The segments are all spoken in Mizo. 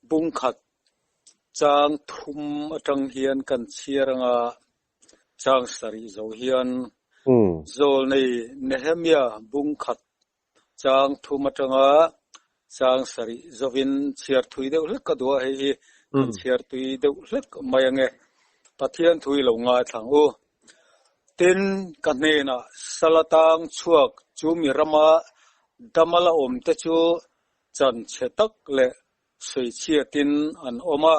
Bung khat chang thum atang hian kan chhiar anga chang sarih zo hian Zawlnei Nehemia bung khat chang thum atanga chang sarih zovin chhiar thui deuh hlek ka duh a, hei hi kan chhiar tui deuh hlek mai ange. Pathian thui lo ngaithla ang u. Tin, ka hnenah sala tang chhuak chu mi rama dama la awm te chu chan chhe tak leh sawichhiatin an awm a.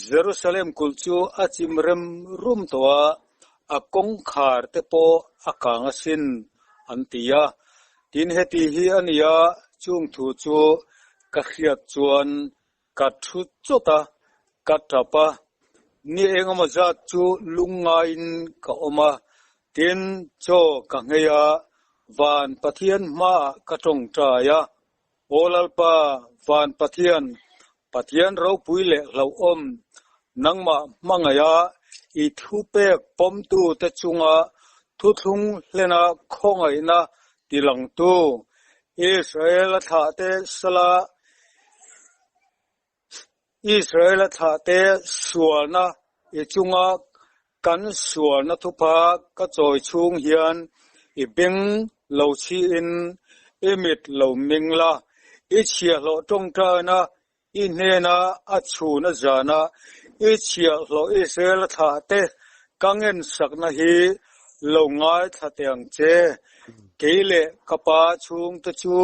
Jerusalem kulh chu a chim rem rum tawh a, a kawngkhar te pawh a kang asin, an ti a. Tin, heti hi a ni a, chung thu chu ka hriat chuan ka thu chawt a, ka tap a. Ni engemaw zat chu lungngaiin ka awm a, tin, chaw ka nghei a, van Pathian hmaah ka tawngtai a. Aw Lalpa, Van Pathian, Pathian ropui leh hlauhawm, nangmah hmangaiha i thupek pawmtute chunga thuthlung hlena khawngaihna tilangtu, Israel-a thlahte sala Israel-a thlahte sualna i chunga kan sualna thupha ka chawi chhung hian i beng lo chhiin i mit lo meng la, i chhiahhlawh tawngtaina i hnena a chhun a zana i chhiahhlawh Israel-a thlahte ka ngensakna hi lo ngaithla teh ang che. Kei leh ka pa chhungte chu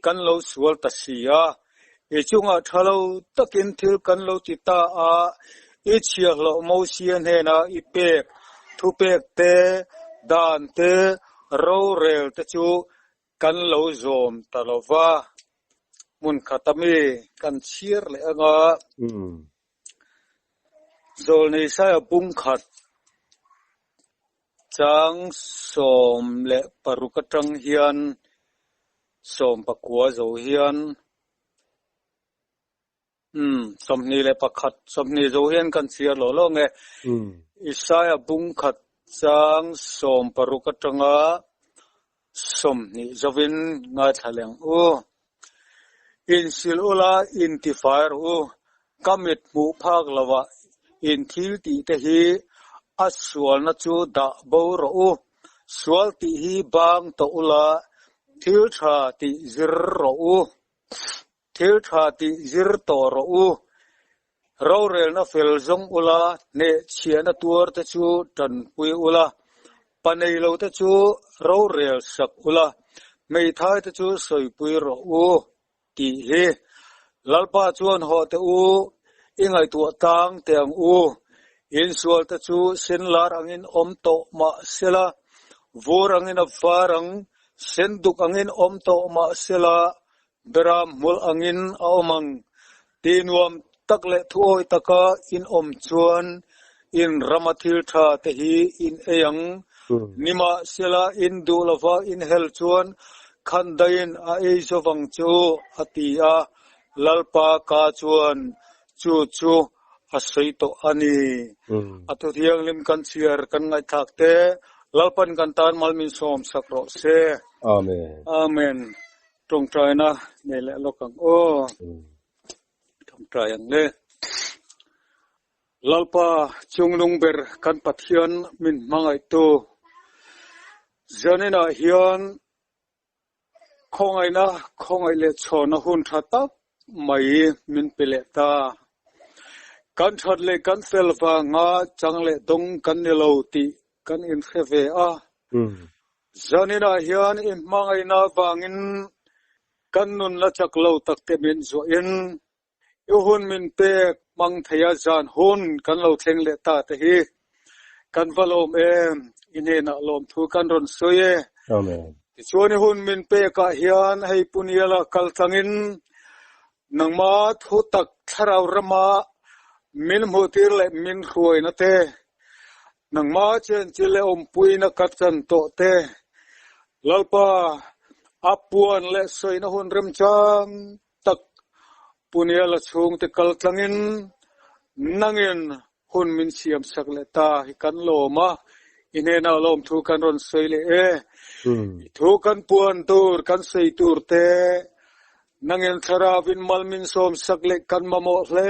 kan lo sual ta si a. I chungah tha lo takin thil kan lo ti ta a, i chhiahhlawh Mosia hnenah i pek thupek te, dan te, rorel te chu kan lo zawm ta lo va. Hmun khata mi kan chhiar leh anga Zawlnei Saia bung khat chang 16 atang hian 19 zo hian umm 21 20 zo hian kan chhiar lawh lawh nge Isaia bung khat chang 16 atanga 20 zovin ngaithla leng u. Insil ula intifai rawh u, ka mit hmuh phak lovah in thil tih te hi a sualna chu dah bo rawh u, sual tih hi bang tawh ula thil tha tih zir rawh u, thil tha tih zir tawh rawh u, Rorelna fel zawng ula, hnehchhiahna tuar te chu tanpui ula, pa nei lo te chu rorel sak ula, hmeithai te chu sawipui rawh u, tih hi. Lalpa chuan haw teh u, i ngaihtuah tlang teh ang u. Insual te chu senlar angin awm tawh mah sela, vur angin a var ang, senduk angin awm tawh mah sela, Beram hmul angin a awm ang. Ti nuam tak leh thuawi taka in awm chuan in rama thil tha te hi in ei ang. Nimahsela in duh lova in hel chuan khandaiin a ei zovang chu, a ti a. Lalpa ka chuan chu chu a sawi tawh a ni. A thu thianghlim kan chhiar kan ngaihthlak te Lalpan kan tan mal min sawm sak rawh se. Amen. Amen. Tawngtaina nei leh lawk ang aw. Tawngtai ang le. Lalpa chunglung ber kan Pathian min hmangaihtu zaninah hian khawngaihna khawngaih leh chhawnna hun tha tak mai min pe leh ta. Kan that leh kan fel vanga chang leh dawng kan ni lo tih kan inhre ve a. Zaninah hian i hmangaihna avangin kan nun la chak lo tak te min zuahin i hun min pek hmang thei a zan hun kan lo thleng leh ta te hi kan va lawm em, i hnenah lawmthu kan rawn sawi e. Amen. Tichuan i hun min pekah hian hei Puniala kal tlangin nangma thu tak thlarau rama min hmuhtir leh min hruaina te, Nangma chenchil leh awmpuina ka chan tawh te, Lalpa, a puan leh sawina hun remchang tak Puniala chhungte kal tlangin nangin hun min siam sak leh ta hi kan lawm a, i hnenah lawmthu kan rawn sawi leh e. I thu kan puan tur, kan sawi tur te. Nangin Thlarauvin mal min sawm sak leh kan mamawh hle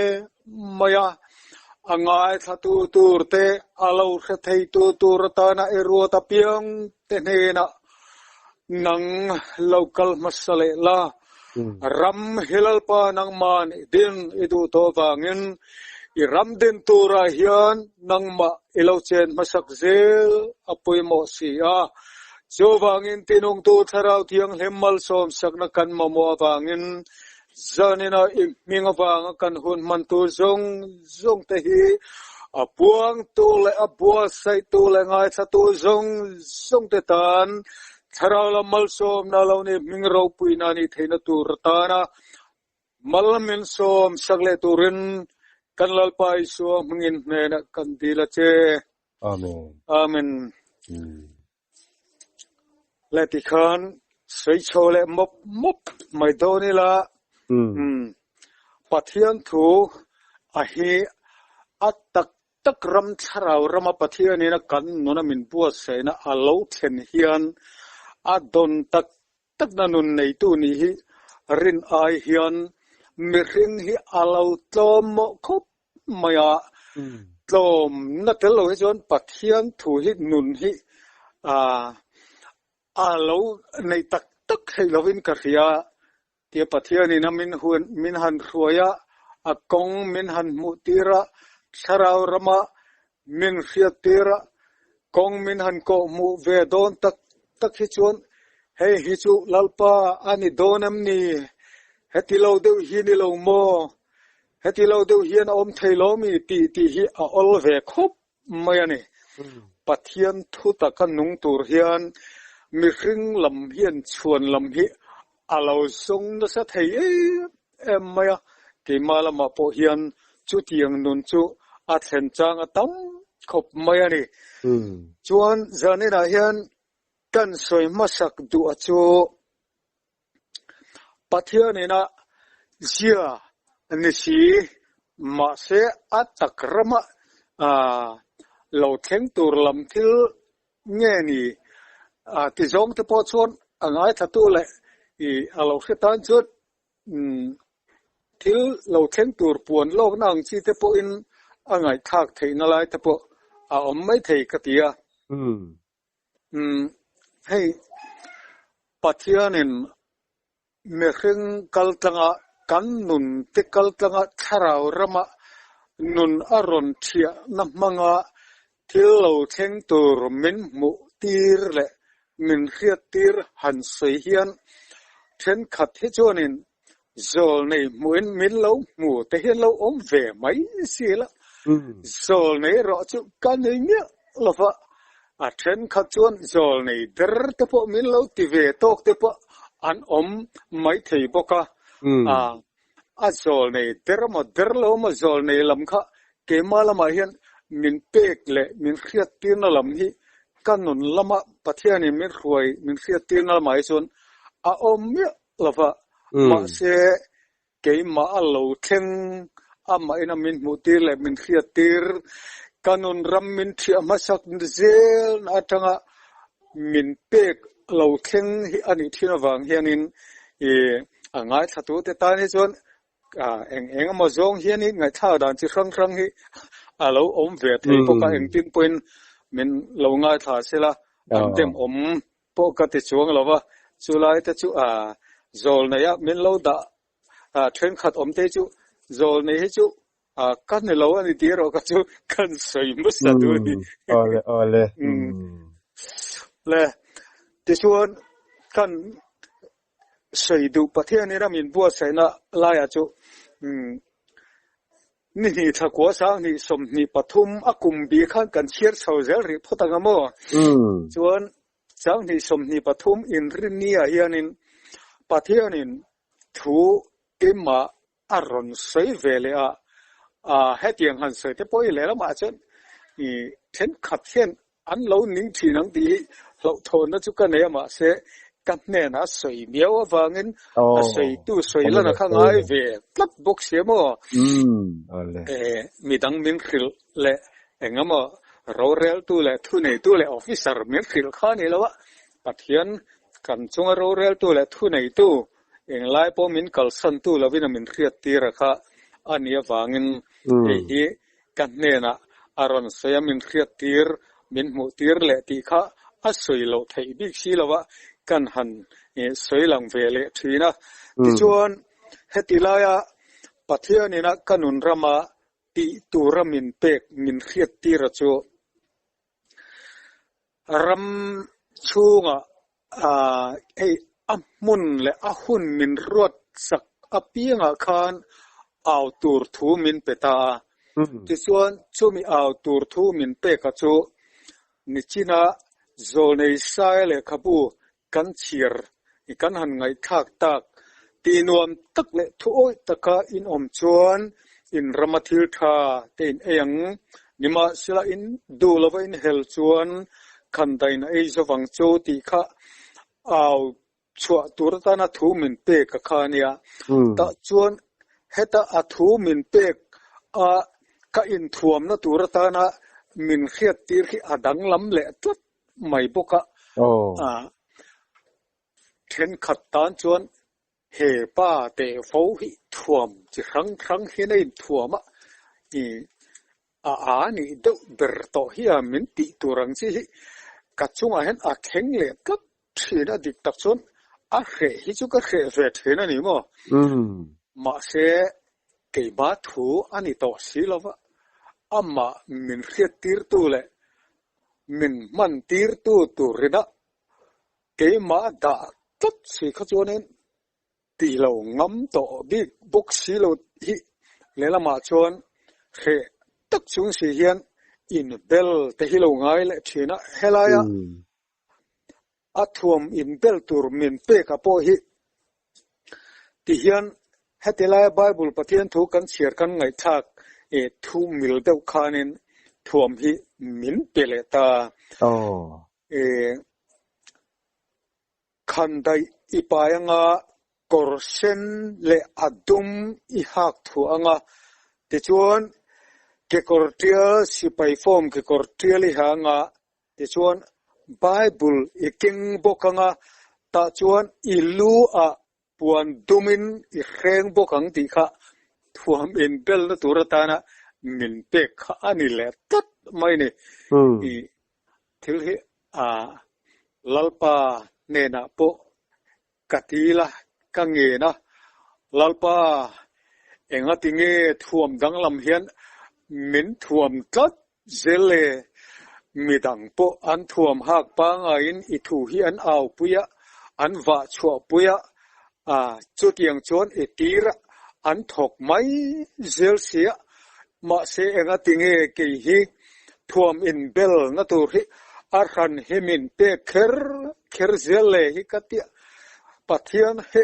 mai a, a ngaithlatu tur te, a lo hre theitu tur atana i ruat apiang te hnenah nang lo kal hmasa leh la. Ram hi Lalpa nangmah nih din i duh tawh vangin i ram din turah hian nangmah i lo chen hmasak zel a pawimawh si a. Chuvangin tinungtu Thlarau Thianghlim malsawmsakna kan mamawh avangin zaninah i hming avanga kan hun hmantu zawng zawng te hi a puangtu leh a buatsaihtu leh ngaithlatu zawng zawng te tan Thlarau lam malsawmna lo ni hming ropuina a nih theihna tur atana mal min sawm sak leh turin kan Lalpa Isua hmingin hnenah kan dil a che. Amen. Amen. Le tikhan sawi chho leh mawp mawp mai dawn ila. Pathian thu a hi a tak tak ram thlarau rama Pathianin a kan nuna min buatsaihna a lo thlen hian a dawn tak takna nun neitu nih hi rin ai hian mihring hi a lo tlawm mawh khawp mai a. Tlawmna tel lo hi chuan Pathian thu hi nun hi a lo nei tak tak theih lovin ka hria. Tia Pathianin a min hun min han hruai a, a kawng min han hmuh tir a, thlarau rama min hriat tir a, kawng min han kawh hmuh ve dawn tak tak hi chuan hei hi chu Lalpa a ni dawn em ni? Heti lo deuh hi ni lo maw? Heti lo deuh hian a awm thei lo mi? tih tih hi a awl ve khawp mai a ni. Pathian thu taka nung tur hian mihring lam hian chhuan lam hi a lo zawng nasa thei em em mai a, keimah lamah pawh hian chutiang nun chu a thlen chang a tam khawp mai a ni. Chuan zaninah hian kan sawi hmasak duh a chu Pathianin a zia ni si, mahse a tak rama lo thleng tur lam thil nge ni ti zawng te pawh chuan a ngaithlatu leh a lo hre tan chuan thil lo thleng tur puan lawkna ang chi te pawhin a ngaihthlak theihna lai te pawh a awm maithei ka ti a. Umm hei Pathianin mihring kaltlanga kan nun te kaltlanga thlarau rama nun a rawn thiahna hmanga thil lo thleng tur min hmuh tir leh min hriat tir han sawi hian thenkhat hi chuanin Zawlnei hmuhin min lo hmu te hian lo awm ve mai si la, zawlnei erawh chu ka nei miah lo va, a thenkhat chuan zawlnei der te pawh min lo ti ve tawk te pawh an awm mai thei bawk a, a zawlnei der emaw der lo emaw zawlnei lam kha keimah lamah hian min pek leh min hriattirna lam hi ka nun lama Pathianin min hruai min hriattirna lamah hi chuan a awm miah lova, mahse keimah a lo thleng, amahin a min hmuhtir leh min hriattir, ka nun ram min thiah hmasak zel na atanga min pek lo thleng hi a nih thin avang hianin i a ngaithlatute tan hi chuan eng eng emaw zawng hianin ngaihthlak dan chi hrang hrang hi a lo awm ve thei bawk a, engtin pawhin min lo ngaithla sela an demawm pawh ka ti chuang lo va, chulai te chu a zawlnei a min lo dah a thenkhat awm te chu zawlnei hi chu a ka ni lo a ni tih erawh kha chu kan sawi hmasa duh a ni. Awle awle. Le tichuan kan sawi duh Pathianin a min buatsaihna laiah chu Ni hnih thla kua 20 23 a kum bih khan kan chhiar chho zel rih phawt ang a maw? Chuan 20 23 inrinni ah hianin Pathianin thu keimah a rawn sawi ve leh a, hetiang han sawi te pawh hi lehlamah chuan thenkhat hian An lo ning thin ang tih hi hlauhthawnna chu ka nei a, mahse ka hnenah a sawi miau avangin a sawitu sawi lana kha ngai ve tlat bawk si a maw? Midang min hrilh leh eng emaw roreltu leh thuneitu leh officer min hrilh kha a ni lo a, Pathian kan chunga roreltu leh thuneitu. Englai pawh min kalsan tu lovin a min hriat tir a kha a nih avangin hei hi ka hnenah a rawn sawi a, min hriat tir, min hmuh tir leh tih kha a sawi loh theih bik si lo a, kan han sawi lang ve leh thin a. Tichuan, heti laia Pathianina ka nun rama tih tura min pek min hriat tir a chu ram chhungah hei a hmun leh a hun min ruat sak apiangah khan au tur thu min pe ta a. Tichuan chumi au tur thu min pek a chu nichina Zawlnei Saia lehkhabu kan chhiar kan han ngaihthlak tak tih nuam tak leh thuawih taka in awm chuan in rama thil tha te in ei ang. Nimahsela in duh lova in hel chuan khandain a ei zovang chu tih kha au chhuah tur atana thu min pek a kha a nia. Tah chuan heta a thu min pek a ka inthuamna tur atana min hriattir hi a danglam leh tlat mai bawk a. Thenkhat tan chuan he pa teh fo hi thuam chi hrang hrang hian a inthuam a, ih a a nih deuh ber tawh hi a min tih tur ang chi hi ka chungah hian a thleng leh tlat thin a, dik tak chuan a hreh hi chu ka hreh ve thin a ni maw? Mahse keimah thu a ni tawh si lo va, amah min hriattirtu leh min hman tirtu turin a Keimah dah tlat si kha chuanin tih lo ngam tawh bik bawk si lo hi lehlamah chuan hreh tak chung si hian inbel te hi lo ngai leh thin a, helaia a thuam inbel tur min pek ah pawh hi ti hian heti laia Bible Pathian thu kan chhiar kan ngaihthlak thu mil deuh khanin thuam hi min pe leh ta. Khandaih i pai anga kawr sen leh a dum i hak thuah anga, tichuan kekawr tial sipai form kekawr tial i ha anga, tichuan Bible i keng bawk anga, tah chuan i lu ah Puan dumin i hreng bawk ang tih kha thuam inbelna tur atana min pek kha a ni leh tlat mai ni. I thil hi a Lalpa hnenah pawh ka til a, ka ngen a, Lalpa engati nge thuam danglam hian min thuam tlat Zel le, midang pawh an thuam hak pangaiin i thu hi an au pui a, an vah chhuah pui a, a chutiang chuan i tir a, an thawk mai zel si a, mahse enga tinge kei hi thuam inbel na tur hi a hran hi min pek kher kher zel le hi ka tia, Pathian hi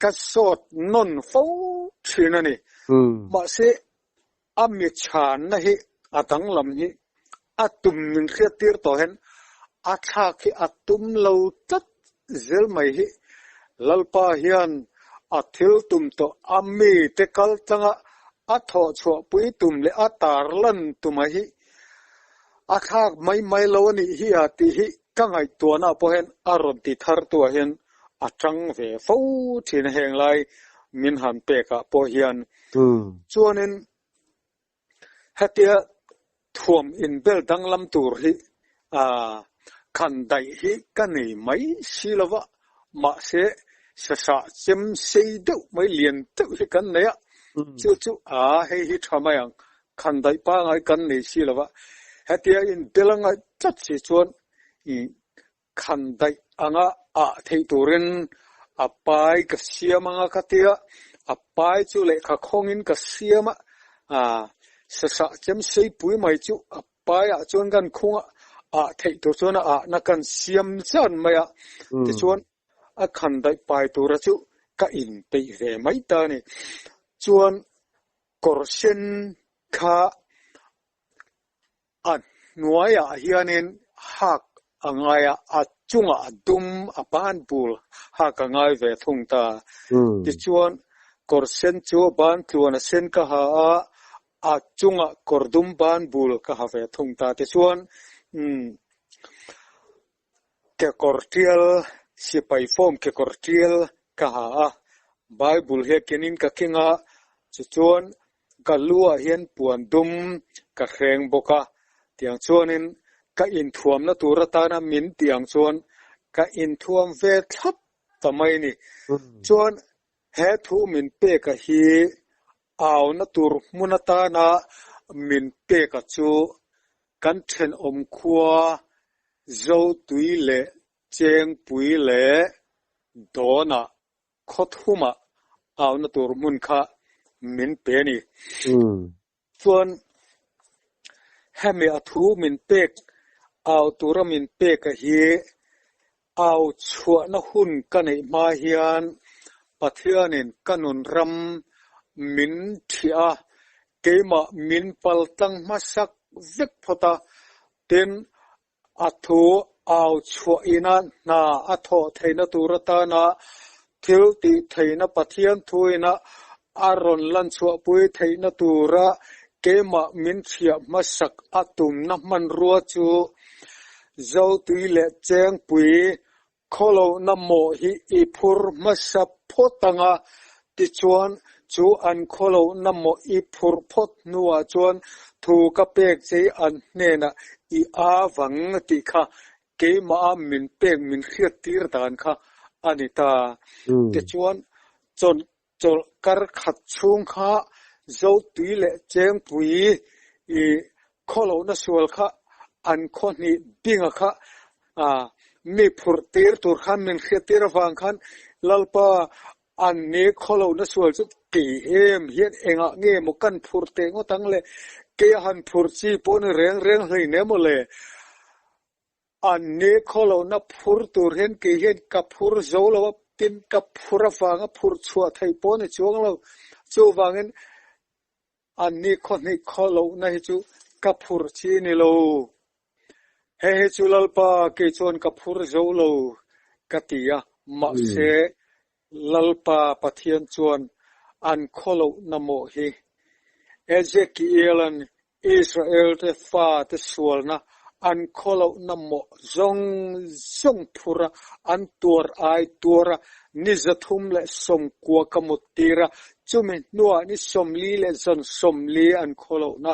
ka sawt nawn fo thin a ni. Mahse A mi chhanna hi a danglam hi a tum min hriattir tawh hian a thlak hi a tum lo tlat zel mai hi Lalpa hian a thil tum tawh a mite kal tlanga a thawh chhuahpui tum leh a tarlan tuma hi a thlak mai mai lo a nih hi a tih hi ka ngaihtuahna pawh hian a rawn ti thar tuah hian a tang ve fo thin a heng lai min han pek ah pawh hian chuanin hetia thuam inbel danglam tur hi khan daih hi ka nei mai si lo va, mahse sasah chem sei deuh mai lian deuh hi kan nei a, chu chu a hei hi tha mai ang khan daih pangai kan nei si lo va, hetia inbel a ngaih tlat si chuan Khan daih anga ah theih turin a pai ka siam anga ka tia, a pai chu lehkha khawngin ka siam a, ah sasah chem seipui mai chu a paiah chuan kan khung a, ah theih tur chuan a ahna kan siam zan mai a, tichuan a khan daih pai tura chu ka inpeih ve mai ta a ni. Chuan kawr sen kha A hnuaiah hianin hak a ngai a, a chungah a dum a ban bul hak a ngai ve thung ta. Tichuan, kawr sen chu ban tluan a sen ka ha a, a chungah kawr dum ban bul ka ha ve thung ta. Tichuan, umm, kekawr tial, sipai form kekawr tial ka ha a, Bible hi a kenin ka keng a, tichuan ka lu ah hian puan dum ka hreng bawk a, tiang chuanin ka inthuamna tur atana min tih ang chuan ka inthuam ve thlap ta mai a ni. Chuan he thu min peka hi auna tur hmun atana min peka chu kan thenawm khua Zotui leh Chengpui leh Dawnah khaw thumah auna tur hmun kha min pe a ni. Chuan hemi a thu min pek au tura min peka hi au chhuahna hun ka neih hma hian Pathianin ka nun ram min thiah a, keimah min paltlang hmasak vek phawt a, tin A thu au chhuah ina hna a thawh theihna tur atana thil tih theihna Pathian thuina a rawn lan chhuahpui theihna tura keimah min chhiah hmasak a tumna hmanrua chu Zotui leh Chengpui Khawlohna mawh hi i phur hmasa phawt ang a, tichuan chu an khawlohna mawh i phur phawt hnuah chuan thu ka pek che i an hnenah i a vang tih kha keimah a min pek min hriat tir dan kha a ni ta. Tichuan chawlh kar khat chhung kha Zotui leh Chengpui i khawlohna sual kha an khaw hnih dinga kha mi phurh tir tur khan min hriat tir avang khan Lalpa an ni khawlohna sual chu kei em hian engah nge maw kan phurh teh ngawt ang le, kei a han phurh chi pawh ni reng reng hleinem maw le. An ni khawlohna phur tur hian kei hian ka phur zo lo a, tin ka phur avanga phurh chhuah theih pawh ni chuang lo. Chuvangin an ni khawhnih khawlohna hi chu ka phur chi ni lo. Hei hi chu Lalpa kei chuan ka phur zo lo ka ti a, mahse Lalpa Pathian chuan an khawlohna mawh hi Ezekiel-a'n Israel-te fate sualna an khawlohna mawh zawng zawng phur a, an tuar ai tuar a, ni 390 ka mut tir a, chumi hnuah ni 40 leh zan 40 an khawlohna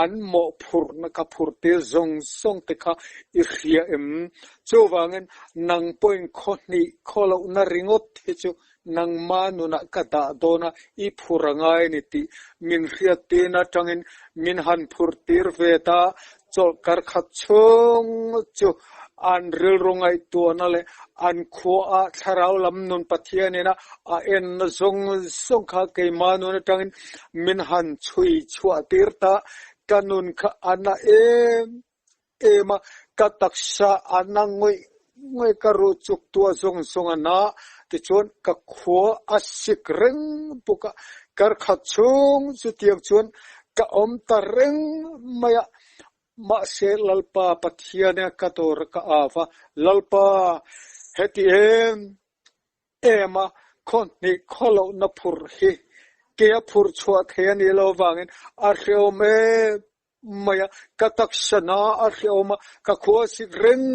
an mawhphurhna ka phurh tir zawng zawng te kha i hria em? Chuvangin nang pawhin khaw hnih khawlohna ringawt hi chu nangma nunah ka dah dawn a, i phur a ngai a ni tih min hriattirna atangin min han phurh tir ve ta. Chawlh kar khat chhung chu an rilru ngaihtuahna leh an khuaah thlarau lam nun Pathianin a enna zawng zawng kha keima nun atangin min han chhui chhuah tir ta. Ka nun kha a na em em a, ka taksa a na ngawih ngawih ka ruh chuk tuah zawng zawng a na, tichuan ka khua a sik reng bawk a, kar khat chhung chutiang chuan ka awm ta reng mai a, mahse Lalpa Pathian-a ka dawr ka au a, Lalpa heti em em a, khaw hnih khaw lohna phurh hi kei a phurh chhuah thei a nih loh avangin a hrehawm em mai a, ka taksa na a hrehawm a, ka khua sik reng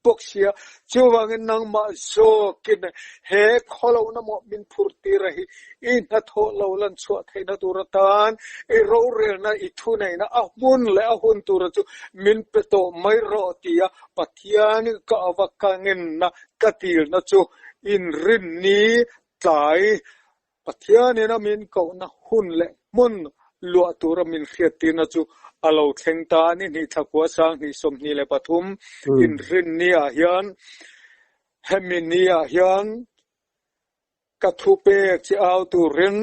bawk sia, chuvangin nangmah zawkin he khawlohna maw min phur tir a hi i hnathawh lo lan chhuah theihna tur atan i rorelna i thuneihna a hmun leh a hun tura chu min pe tawh mai rawh tia Pathian ka ava ka ngenna ka dilna chu inrinni tlai Pathianin a min kohna hun leh hmun luah tura min hriattirna chu a lo thleng ta a ni. Hnih thlakua 2023 inrinni ah hian hemi ni ah hian ka thu pek chi au turin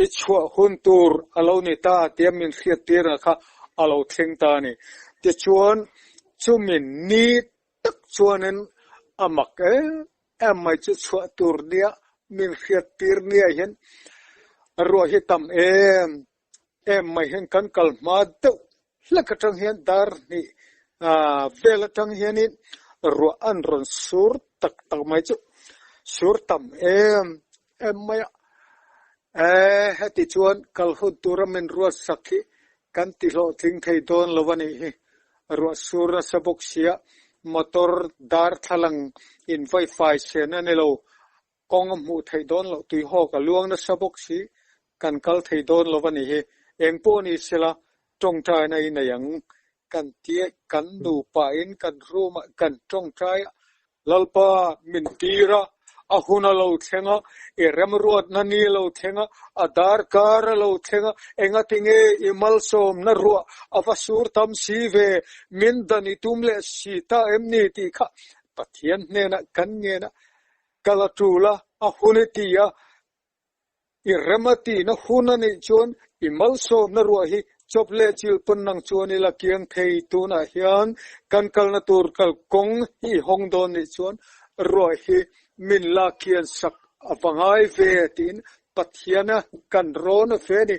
i chhuah hun tur a lo ni ta tia min hriattirna kha a lo thleng ta a ni. Tichuan chumi ni tak chuanin a mak em em mai chu chhuah tur nia min hriat tir nia hian ruah hi tam em em mai hian kan kal hma deuh hlek atang hian dar hnih vel atang hianin ruah an rawn sur tak tak mai chu sur tam em em mai a e heti chuan kal hun tura min ruat sak hi kan ti hlawhtling thei dawn lo a nih hi. Ruah sur nasa bawk sia motor darthlalang in vai fai sen a ni lo. Kawng a hmuh theih dawn loh tuihawk a luang nasa bawk si, kan kal thei dawn lo a nih hi. Eng pawh ni sela tawngtaina i nei ang kan tia kan nupa in kan room ah kan tawngtai a, Lalpa min tir a, a hun a lo thleng a, i remruatna ni a lo thleng a, a darkar a lo thleng a, engatinge i malsawmna ruah a va sur tam si ve, min dan i tum leh si ta em ni tih kha Pathian hnenah kan ngen a, Kal a tul a, a hun i ti a, i rem a tihna hun a nih chuan i malsawmna ruah hi chawp leh chil pawn nang chuan i la kiang thei. Tunah hian kan kalna tur kalkawng hi i hawng dawn nih chuan ruah hi min lak kian sak a va ngai ve tiin Pathiana kan rawn a fe a ni.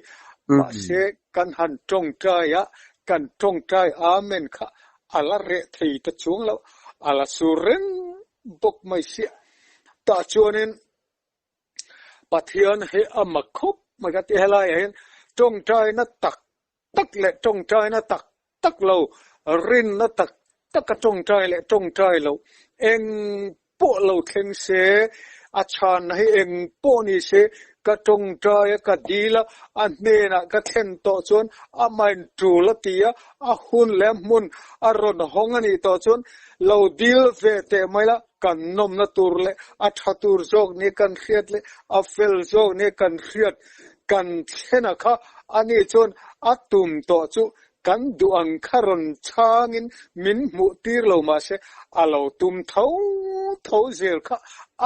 Mahse, kan han tawngtai a, kan tawngtai Amen kha a la reh thei ta chuang lo, a la sur reng bawk mai sia. Tah chuanin Pathian hi a mak khawp mai ka ti helaiah hian tawngtaina tak tak leh tawngtaina tak tak lo, rinna tak taka tawngtai leh tawngtai lo eng pawh lo thleng se, a chhanna hi eng pawh ni se, ka tawngtai a, ka dil a, a hnenah ka thlen tawh chuan amahin tul a ti a, a hun leh a hmun a rawn hawng a nih tawh chuan lo dil ve teh mai la, kan nawmna tur leh a tha tur zawk nia kan hriat leh a fel zawk nia kan hriat kan thlen a kha a nih chuan a tum tawh chu kan duh ang kha rawn chhangin min hmuh tir lo mahse a lo tum tho tho zel kha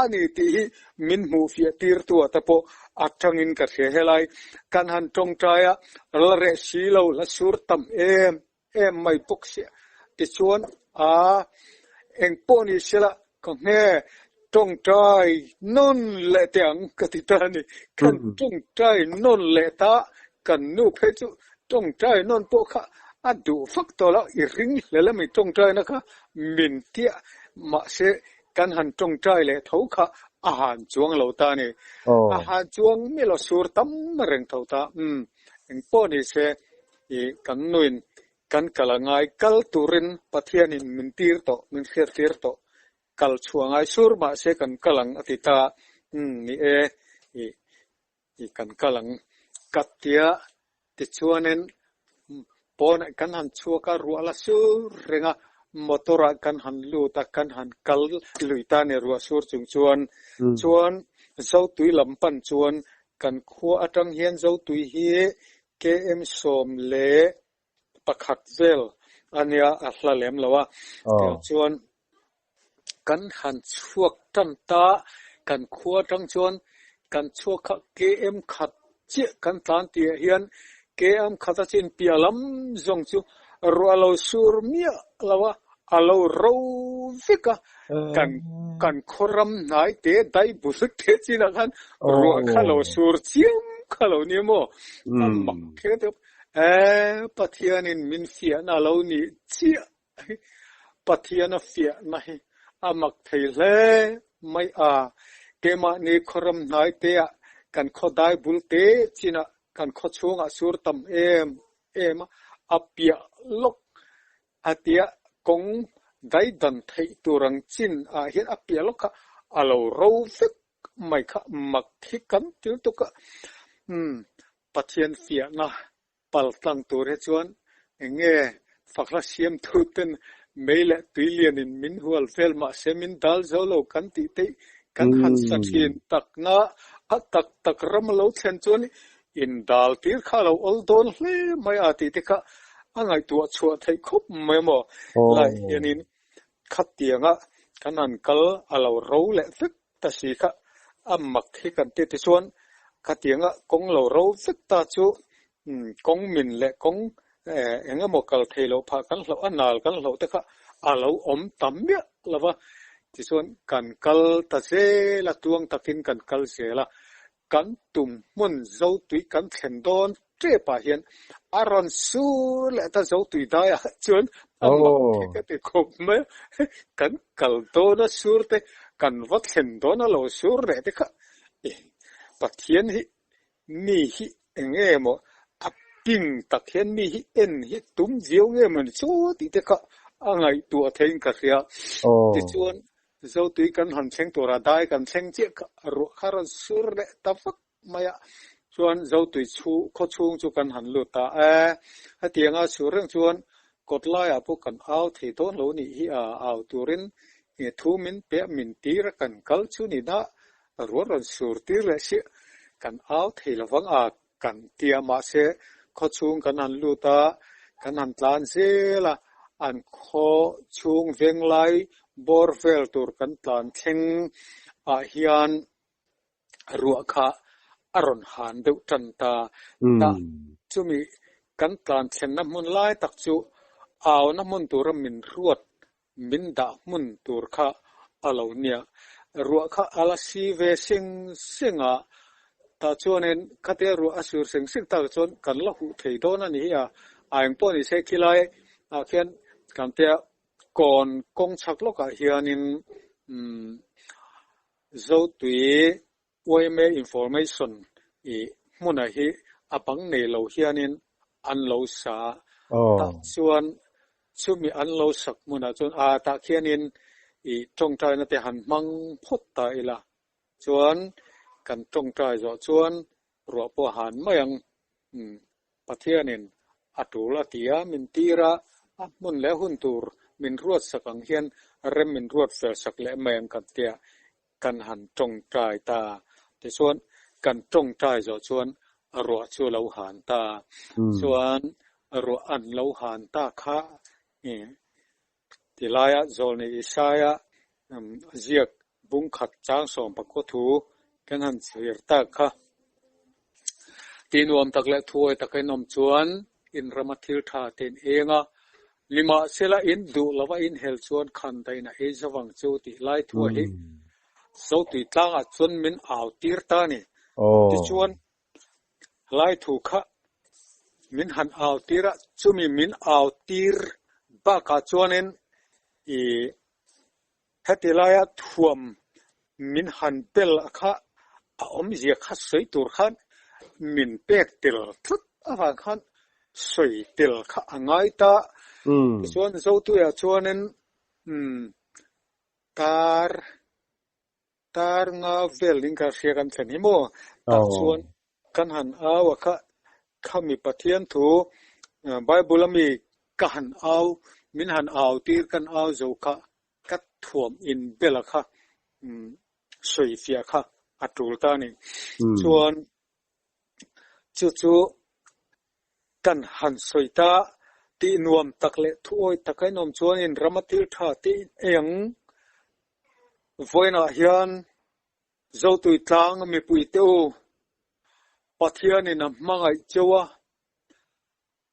a ni tih hi min hmuh fiah tir tu ah te pawh a tangin ka hria. Helai kan han tawngtai a, la reh si lo, la sur tam em em mai bawk sia. Tichuan a eng pawh ni sela ka nge tawngtai nawn leh teh ang ka ti ta a ni. Kan tawngtai nawn leh ta, kan nu phei chu tawngtai nawn pawh kha a duh vak tawh lo, i ring hlel a mi tawngtaina kha min tia mahse kan han tawngtai leh tho kha a han chuang lo ta a ni. A han chuang miah lo sur tam reng tho ta. Umm eng pawh ni se i kan nuin kan kal a ngai kal turin Pathianin min tir tawh, min hriat tir tawh. Kal chhuah ngai sur mahse kan kal ang a ti ta. Umm ni e, i i kan kal ang ka tia tichuanin pawnah kan han chhuak a, ruah la sur reng a, motor ah kan han lut a, kan han kal lui ta a ni ruah sur chung chuan. Chuan Zotui lam pan chuan kan khua atang hian Zotui hi KM 11 vel a nia a hla lem lo a, tiang chuan kan han chhuak tan ta, kan khua atang chuan kan chhuak kha KM khat chiah kan tlan tih ah hian KM khat a chin piah lam zawng chu ruah lo sur miah lo a, a lo ro vek a, kan kan khaw ram hnai te dai bul te chinah khan ruah kha lo sur chiam kha lo nia maw? A mak kher deuh. E Pathianin min fiahna a lo nih chiah hi Pathian a fiahna hi a mak thei hle mai a. Keimahni khaw ram hnai te ah kan khaw dai bul te chinah kan khaw chhungah sur tam em em a, a piah lawk A tia kawng daidan theih tur ang chin ah hian a piah lawk kha a lo ro vek mai kha mak hi kan til tuk a. Umm Pathian fiahna pal tlang tur hi chuan eng nge fakhla siam tu ten mei leh tui lian in min hual vel mahse min dal zo lo kan tih te kan han sa thin takna a tak tak ram a lo thlen chuan Indal tir kha a lo awl dawn hle mai a tih te kha a ngaihtuah chhuah theih khawp mai a maw? Lai hianin khatianga kan han kal a lo ro leh vek ta si kha a mak hi kan ti tichuan khatianga kawng lo ro vek ta chu kawng min leh kawng eng emaw kal thei loh phah kan hloh a nal kan hloh te kha a lo awm ta miah lo va tichuan kan kal ta zel a tuang takin kan kal zel a. Kan tum hmun Zotui kan thlen dawn tep ah hian a rawn sur leh ta Zotui dai ah chuan a mak khi ka ti khawp mai a, kan kal dawn a sur te kan va thlen dawn a lo sur leh te kha Pathian hi mi hi eng nge maw a ping tak hian mi hi en hi tum viau nge maw ni chu tih te kha a ngaihtuah theiin ka hria tichuan. Zotui kan han thleng tura dai kan thleng chiah kha ruah kha rawn sur leh ta vak mai a, chuan Zotui chhu khaw chhung chu kan han lut ta e. Hetianga sur reng chuan kawt laiah pawh kan au thei dawn lo nih hi a, au turin thu min peh min tir a kan kal chu ni na ruah rawn sur tir leh si kan au thei lovang a kan ti a, mahse khaw chhung kan han lut a, kan han tlan zel a, an khaw chhung venglai bawr vel tur kan tlan thleng ah hian ruah kha a rawn han deuh tan ta. Tah chumi kan tlan thlenna hmun lai tak chu auna hmun tura min ruat min dah hmun tur kha a lo nia. Ruah kha a la si ve seng seng a, tah chuanin khatia ruah a sur seng seng tak chuan kan la huh thei dawn a ni hi a, a eng pawh ni se khilai ah khian kan tia kawn kawng chhak lawkah hianin umm Zotui Yma Information i hmunah hi a bang nei lo hianin an lo sa a, tah chuan chumi an lo sak hmunah chuan a tah khianin i tawngtaina te han hmang phawt ta ila chuan kan tawngtai zawh chuan ruah pawh a han mai ang. Pathianin a tul a ti a, min tir a, a hmun leh hun tur min ruat sak ang hian rem min ruat fel sak leh mai ang kan tia kan han tawngtai ta. Tichuan, kan tawngtai zawh chuan ruah chu a lo han ta. Chuan ruah an lo han ta kha tilaia Zawlni Isaia ziak bungkhat chang 14 thu kan han chhir tak kha. Tih nuam tak leh thuawi taka in awm chuan in rama thil tha te in eng a, nimahsela in duh lova in hel chuan khan dain a ei zavang chu tih lai thua hi Zotui tlangah chuan min au tir ta a ni. Tichuan lai thu kha min han au tir a, chumi min au tir bakah chuanin i Heti laia thuam min han bel a kha a awmzia kha sawi tur khan min pek tel tlat avang khan sawi tel kha a ngai ta. Tichuan Zotuiah chuanin tar tar nga vel ding kha hria kan thlen hi maw? Tah chuan kan han au a kha khami Pathian thu Bible ami ka han au min han au tir kan au zo kha ka thuam in bela kha sawi fiah kha a tul ta a ni. Chuan chu chu kan han sawi ta tih nuam tak leh thuawi taka in awm chuanin rama thil tha te in ei ang. Vawiinah hian Zotui tlang mipui te u Pathianin a hmangaih cheu a,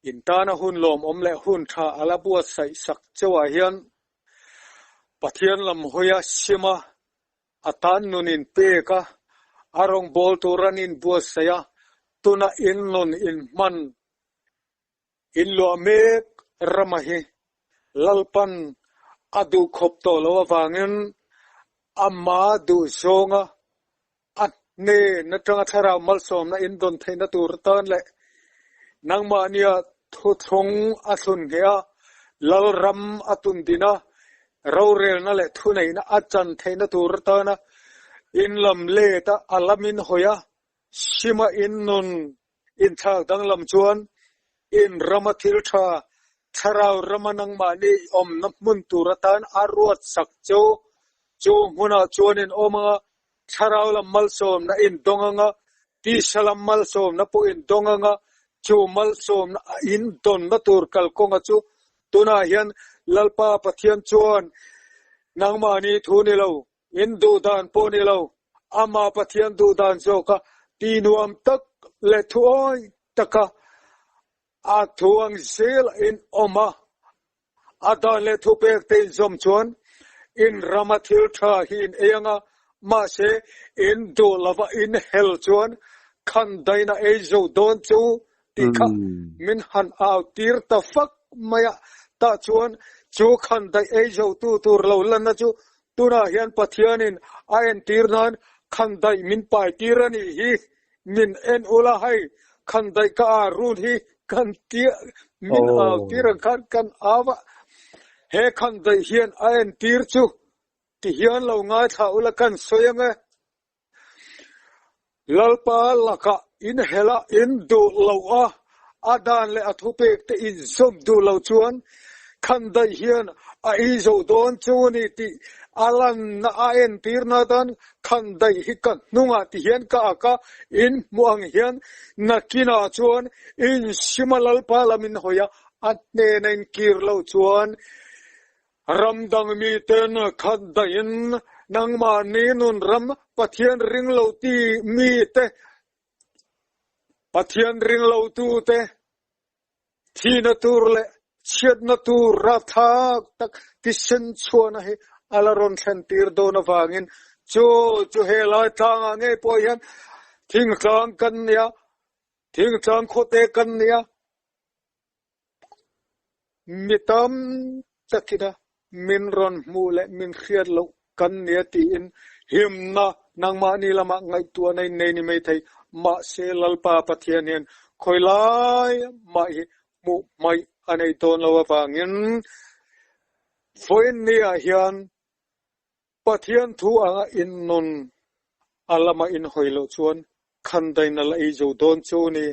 In tana hun lawmawm leh hun tha a la buatsaih sak chauhah hian Pathian lam hawia sim a, a tan nun in pek a, a rawngbâwl tur an inbuatsaih a, tuna in nun in hman in luah mek rama hi Lalpan a duhkhawp tawh loh avangin ama duhzawnga A hnen atanga thlarau malsawmna in dawn theihna tur atan leh nangmahnia thuthlung a thlun ngheh a, Lalram a tun din a, rorelna leh thuneihna a chan theihna tur atana in lam let a, a lam in hawi a, sima in nun inthlak danglam chuan in rama thil tha, thlarau rama nangmahni awmna hmun tur atan a ruat sak chu, chu hmunah chuan in awm anga Thlarau lam malsawmna in dawng anga, tisa lam malsawmna pawh in dawng anga, chu malsawmna a in dawnna tur kalkawnga chu tunah hian Lalpa Pathian chuan nangmahni thu ni lo, in duhdan pawh ni lo, Amah Pathian duhdan zawka ti nuam tak leh thuawi taka a thu ang zel a in awm a. A dan leh thupek te in zawm chuan in rama thil tha hi in ei anga, mahse in duh lova in hel chuan khan daina ei zo dawn chu tih kha min han au tir ta fak mai a. Tah chuan chu khan daih ei zo tu tur lo lanna chu tunah hian Pathianin a entir nan khan daih min pai tir a nih hi. Min en ula hei khan daih ka a run hi kan tia min au tir ang khan kan au a, he khan daih hian a entir chu Ti hian lo ngaithla ula kan sawi ang e. Lalpa lakah in hel a, in duh loh a, a dan leh a thupek te in zawm duh lo chuan khandaih hian a ei zo dawn chu a ni tih a lanna a entirna atan khandaih hi ka hnungah ti hian ka ak a, in hmuh ang hian nakinah chuan in sim a Lalpa lam in hawi a, a hnena in kir loh chuan Ram dang miten khat daihin nangmahni nun ram Pathian ring lo ti mite, Pathian ring lotute thihna tur leh chhiatna tur rapthlak tak thisen chhuahna hi a la rawn thlen tir dawn avangin chu chu he lai tlangah ngei pawh hian thingtlang kan nia, thingtlang khawte kan nia. Mi tam takina min rawn hmuh leh min hriat loh kan nia tiin himna nangmahni lamah ngaihtuahna in nei ni maithei. Mahse Lalpa Pathian hian khawi lai mah hi hmuh hmaih a nei dawn lo avangin vawiin niah hian Pathian thu anga in nun a lama in hawi loh chuan khandaina la ei zo dawn chu ni.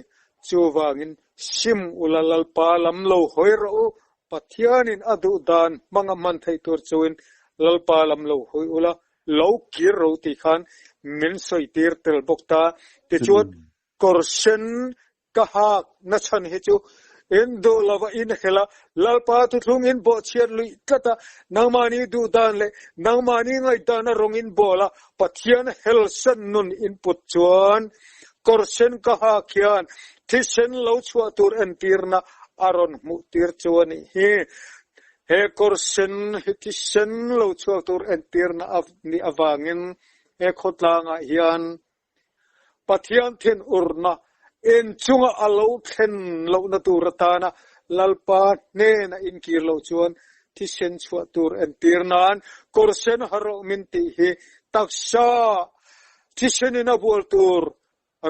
Chuvangin sim ula Lalpa lam lo hawi rawh u, Pathianin a duh dan hmanga hman theih tur chuin Lalpa lam lo hawi ula, lo kir ro tih khan min sawi tir tel bawk ta. Tichuan kawr sen Ka hak na chhan hi chu in duh lova in hel a, Lalpa thuthlung in bawhchhiat luih tlat a, nangmahni duh dan leh nangmahni ngaihdan a rawng in bawl a, Pathian helsan nun in put chuan kawr sen ka hak hian thisen lo chhuah tur entirna a rawn hmuh tir chu a nih hi. He kawr sen hi thisen lo chhuak tur entirna a nih avangin he khawtlangah hian Pathian thinurna inchunga a lo thlen lohna tur atana Lalpa hnena inkir loh chuan thisen chhuah tur entir nan kawr sen ha rawh min tih hi taksa thisenin a bual tur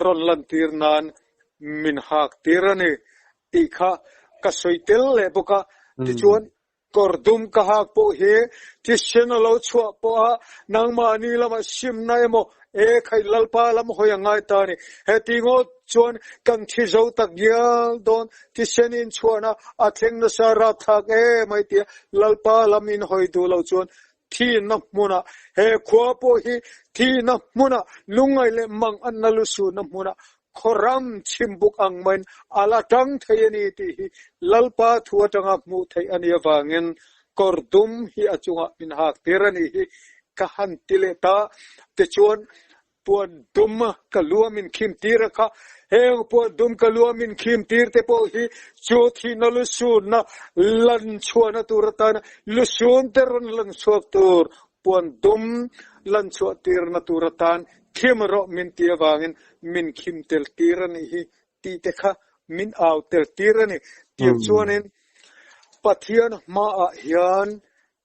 rawn lantir nan min hak tir a ni tih kha ka sawi tel leh bawk a. Tichuan Kawr dum ka hak pawh hi thisen a lo chhuah pawh a, nangmahni lamah simna emaw, e khai Lalpa lam hawi a ngai ta a ni. Heti ngawt chuan kan thi zo tak ngial dawn, thisen inchhuahna a thleng nasa rapthlak emai tia Lalpa lam inhawi duh loh chuan thihna hmunah, he khua pawh hi thihna hmunah, lungngaih leh mang anna lusunna hmunah Khawram chhimbuk ang maiin a la tang thei a ni tih hi Lalpa thu atanga hmuh theih a nih avangin kawr dum hi a chungah min hak tir a nih hi ka han ti leh ta. Tichuan, puan dum ka lu a min khim tir a kha, heng puan dum ka lu a min khim tir te pawh hi chu thihna lusunna lan chhuahna tur atana lusun te rawn lan chhuak tur puan dum lan chhuah tirna tur atan Khim rawh min ti avangin min khim tel tir a nih hi tih te kha min au tel tir a ni. Tiang chuanin Pathian hmaah hian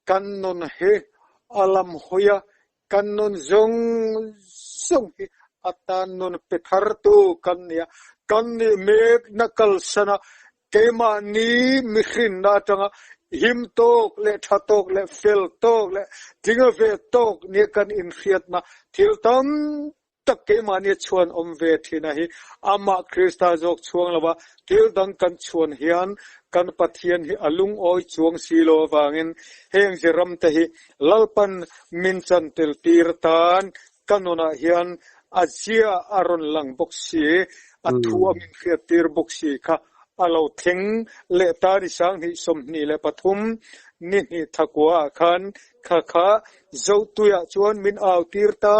kan nun hi a lam hawi a, kan nun zawng zawng hi a tan nun pe thartu kan ni a, kan nih mekna kalsana Keimahni mihrinna atanga him tawk leh tha tawk leh fel tawk leh tlinga ve tawk nia kan inhriatna thil tam tak keimahnia chhuan awm ve thina hi amah Krista zawk chhuang lova thil dang kan chhuan hian kan Pathian hi a lungawi chuang si lo avangin heng ze ramte hi Lalpan min chan tel tir atan Ka nunah hian a zia a rawn lang bawk si, a thu a min hriattir bawk si kha a lo thleng leh ta ni 2023 ni hnih thakua ah khan kha kha Zotuiah chuan min au tir ta,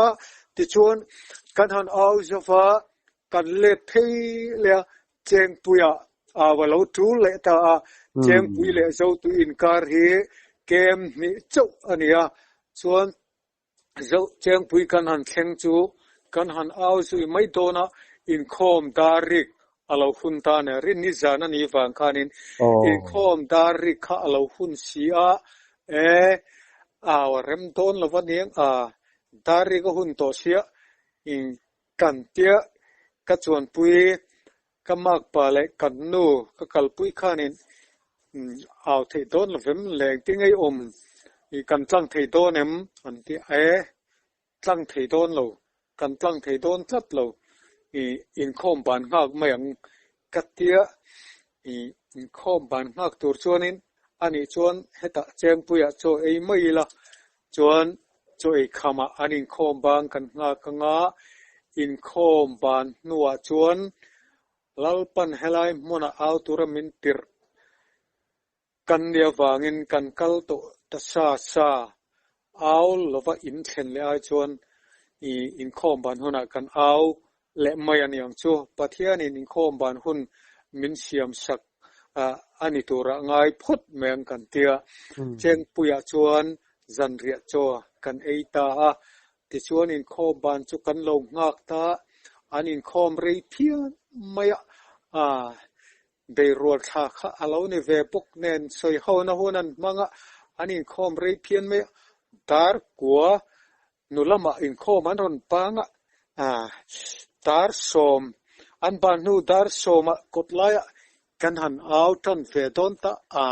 tichuan kan han au zova kan let phei leh a, Chengpuiah au a lo tul leh ta a, Chengpui leh Zotui inkar hi kem hnih chauh a ni a, chuan Zoh Chengpui kan han thleng chu kan han au zui mai dawn a, inkhawm dar rik a lo hun ta nia, rinni zan a nih vang khanin inkhawm dar rik kha a lo hun si a, e, au a rem dawn lo va niang a, dar rik a hun tawh sia, kan tia ka chuanpui Ka makpa leh kan nu ka kalpui khanin au theih dawn lovem leng ti ngei awm. I kan tlang thei dawn em? An ti a, E, tlang thei dawn lo, kan tlang thei dawn tlat lo, i inkhawm ban nghak mai ang ka tia. I inkhawm ban nghak tur chuanin anih chuan hetah Chengpuiah chaw ei mai ila, chuan chaw ei khamah an inkhawm bang kan nghak anga, inkhawm ban hnuah chuan Lalpan helai hmunah au tura min tirh Kan nih avangin kan kal tawh ta sa sa, au lova in thlen leh ai chuan i inkhawm ban hunah kan au leh mai a ni ang chu. Pathianin inkhawm ban hun min siam sak a ni turah ngai phawt mai ang kan tia. Chengpuiah chuan zanriah chaw kan ei ta a, tichuan inkhawm ban chu kan lo nghak ta, an inkhawm rei phian mai a. Beirual thla kha a lo ni ve bawk nen sawihona hun an hmang a, an inkhawm rei phian mai a, dar kua nu lamah inkhawm an rawn pang a, dar sawm an ban hnu dar sawmah kawt laiah kan han au tan ve dawn ta a,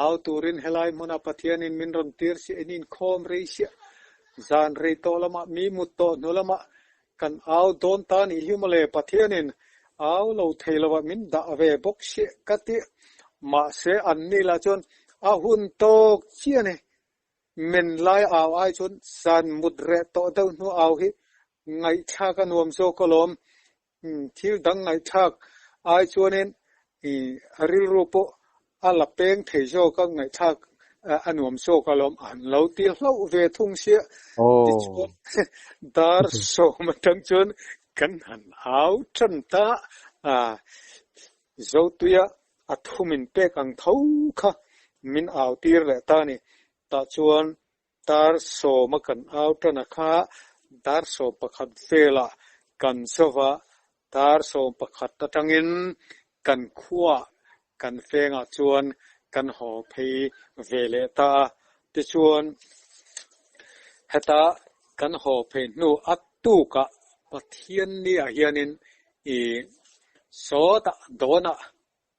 au turin helai hmuna Pathianin min rawn tir siah in inkhawm rei siah, zan rei tawh lamah mi mut tawh hnu lamah Kan au dawn ta nih hi mawle, Pathianin au lo thei lovah min dah ve bawk siah ka ti. Mahse an ni lah chuan a hun tawk chiah a ni. Men lai au ai chuan zan mut reh tawh deuh hnu au hi ngaihthlak a nuam zawk alawm. Thil dang ngaihthlak ai chuanin rilru pawh A la peng thei zawk a, ngaihthlak a nuam zawk alawm, an lo ti hlauh ve thung sia. Tichuan dar sawm atang chuan kan han au tan ta a, Zotuia a thu min pek ang tho kha min au tir leh ta a ni. Tah chuan dar sawma kan au tan a kha dar 11 velah kan zova, dar 11 atangin kan khuaah kan fengah chuan kan haw phei ve leh ta a. Tichuan heta kan haw phei hnu a tukah Pathian niah hianin i sawtah dawnah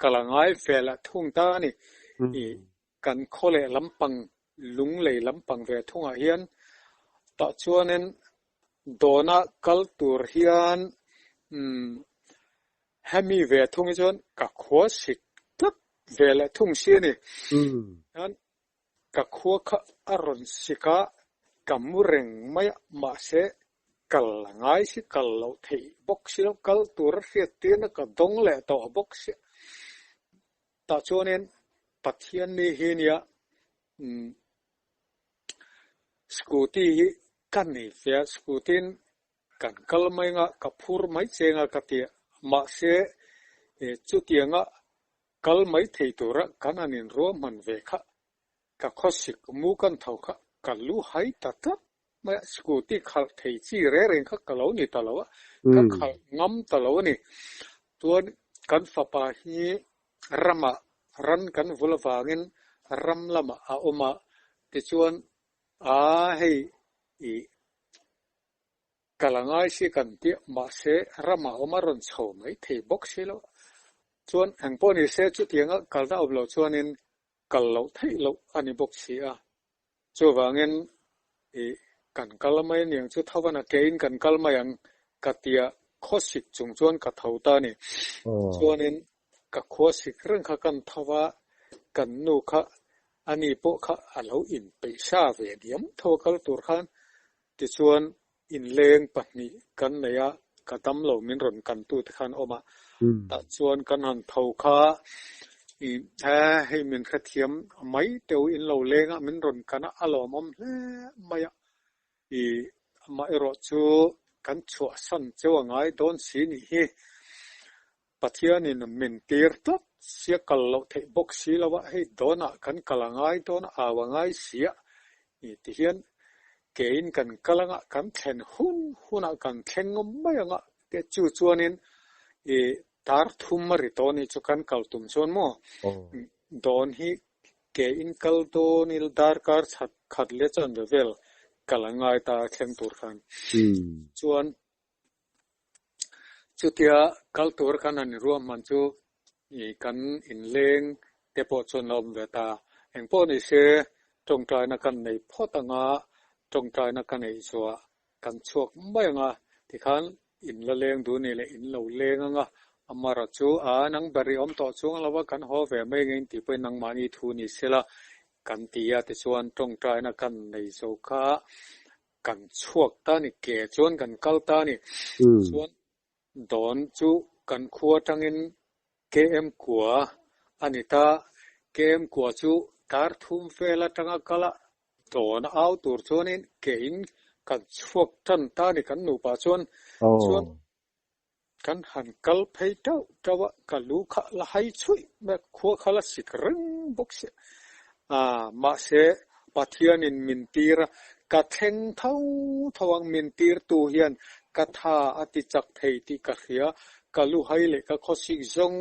ka la ngai ve leh thung ta a ni. I Kan khaw leh lampang lunglei lampang ve thungah hian tah chuanin dawna kal tur hian umm hemi ve thung hi chuan ka khua sik tlat ve leh thung si a ni. Hian ka khua kha a rawn sik a, ka mu reng mai a, mahse kal a ngai si, kal loh theih bawk si lo, kal tur a hriat tirna ka dawng leh tawh bawk si. Tah chuanin Pathian ni hi nia umm scooty hi ka nei ve a, scooty in kan kal mai anga ka phur mai che anga ka ti a, mahse chutianga kal mai thei tura kan han inruahman ve kha ka khawsik mu kan tho kha ka lu hai ta tlat mai a, scooty khalh thei chi reng reng kha ka lo ni ta lo a, ka khalh ngam ta lo a ni. Chuan kan fapa hi ramah ran kan vul avangin ram lamah a awm a, tichuan aa hei ih kal a ngai si kan tih mahse ramah awm a rawn chho mai thei bawk si lo. Chuan engpawh ni se chutianga kalna awm loh chuanin kal loh theih loh a ni bawk si a. Chuvangin ih kan kal mai aniang chu tho a kein kan kal mai ang ka tia khawsik chung chuan ka tho ta a ni. Chuanin ka khuasik reng kha kan tho a, kan nu kha ani pawh kha a lo inpeih sa ve diam tho a kal tur khan. Tichuan Inleng pahnih kan nei a, ka dam lo min rawn kan tu te khan awm a, tah chuan kan han tho kha i he hei min hrethiam mai teu in lo leng a, min rawn kan a, a lawmawm hle mai a, i amaherawh chu kan chhuahsan cheu a ngai dawn si nih hi. Pathianin min tir tlat sia kal loh theih bawk si lo a, hei dawnah kan kal a ngai dawn a, au a ngai si a, i ti hian kein kan kal anga kan thlen hun hunah kan thleng ngawm mai anga te chu chuanin i tar thum a ri tawh a nih chu kan kal tum chuan maw dawn hi kein kal dawn il darkar chhat khat leh chanve vel kal a ngai ta a thleng tur khan chuan Chutia kal tur kan han ruahman chu ih kan inleng te pawh chuan a awm ve ta. Engpawh ni se Tawngtaina kan nei phawt anga, tawngtaina ka neih zuah kan chhuak mai anga, tikhan in la leng duh ni leh in lo leng anga, Amara chu a nang ber i awm tawh chuang lo a, kan haw ve mai ngei tih pawhin nangmahni thu ni sela kan ti a, tichuan tawngtaina kan nei zo kha kan chhuak ta ni, ke chuan kan kal ta ni. Chuan Dawn chu kan khua atangin KM kua a ni ta. KM kua chu dar thum vel atanga kal a, dawn a au tur chuanin kein kan chhuak tan ta a ni kan nupa chuan. Chuan kan han kal phei tauh tauh a, ka lu kha la hai chhuih mai a, khua kha la sik reng bawk sia. Mahse Pathianin min tir a, ka thleng tho tho ang min tirtu hian ka tha a ti chak thei tih ka hria, ka luhai leh ka khawsik zawng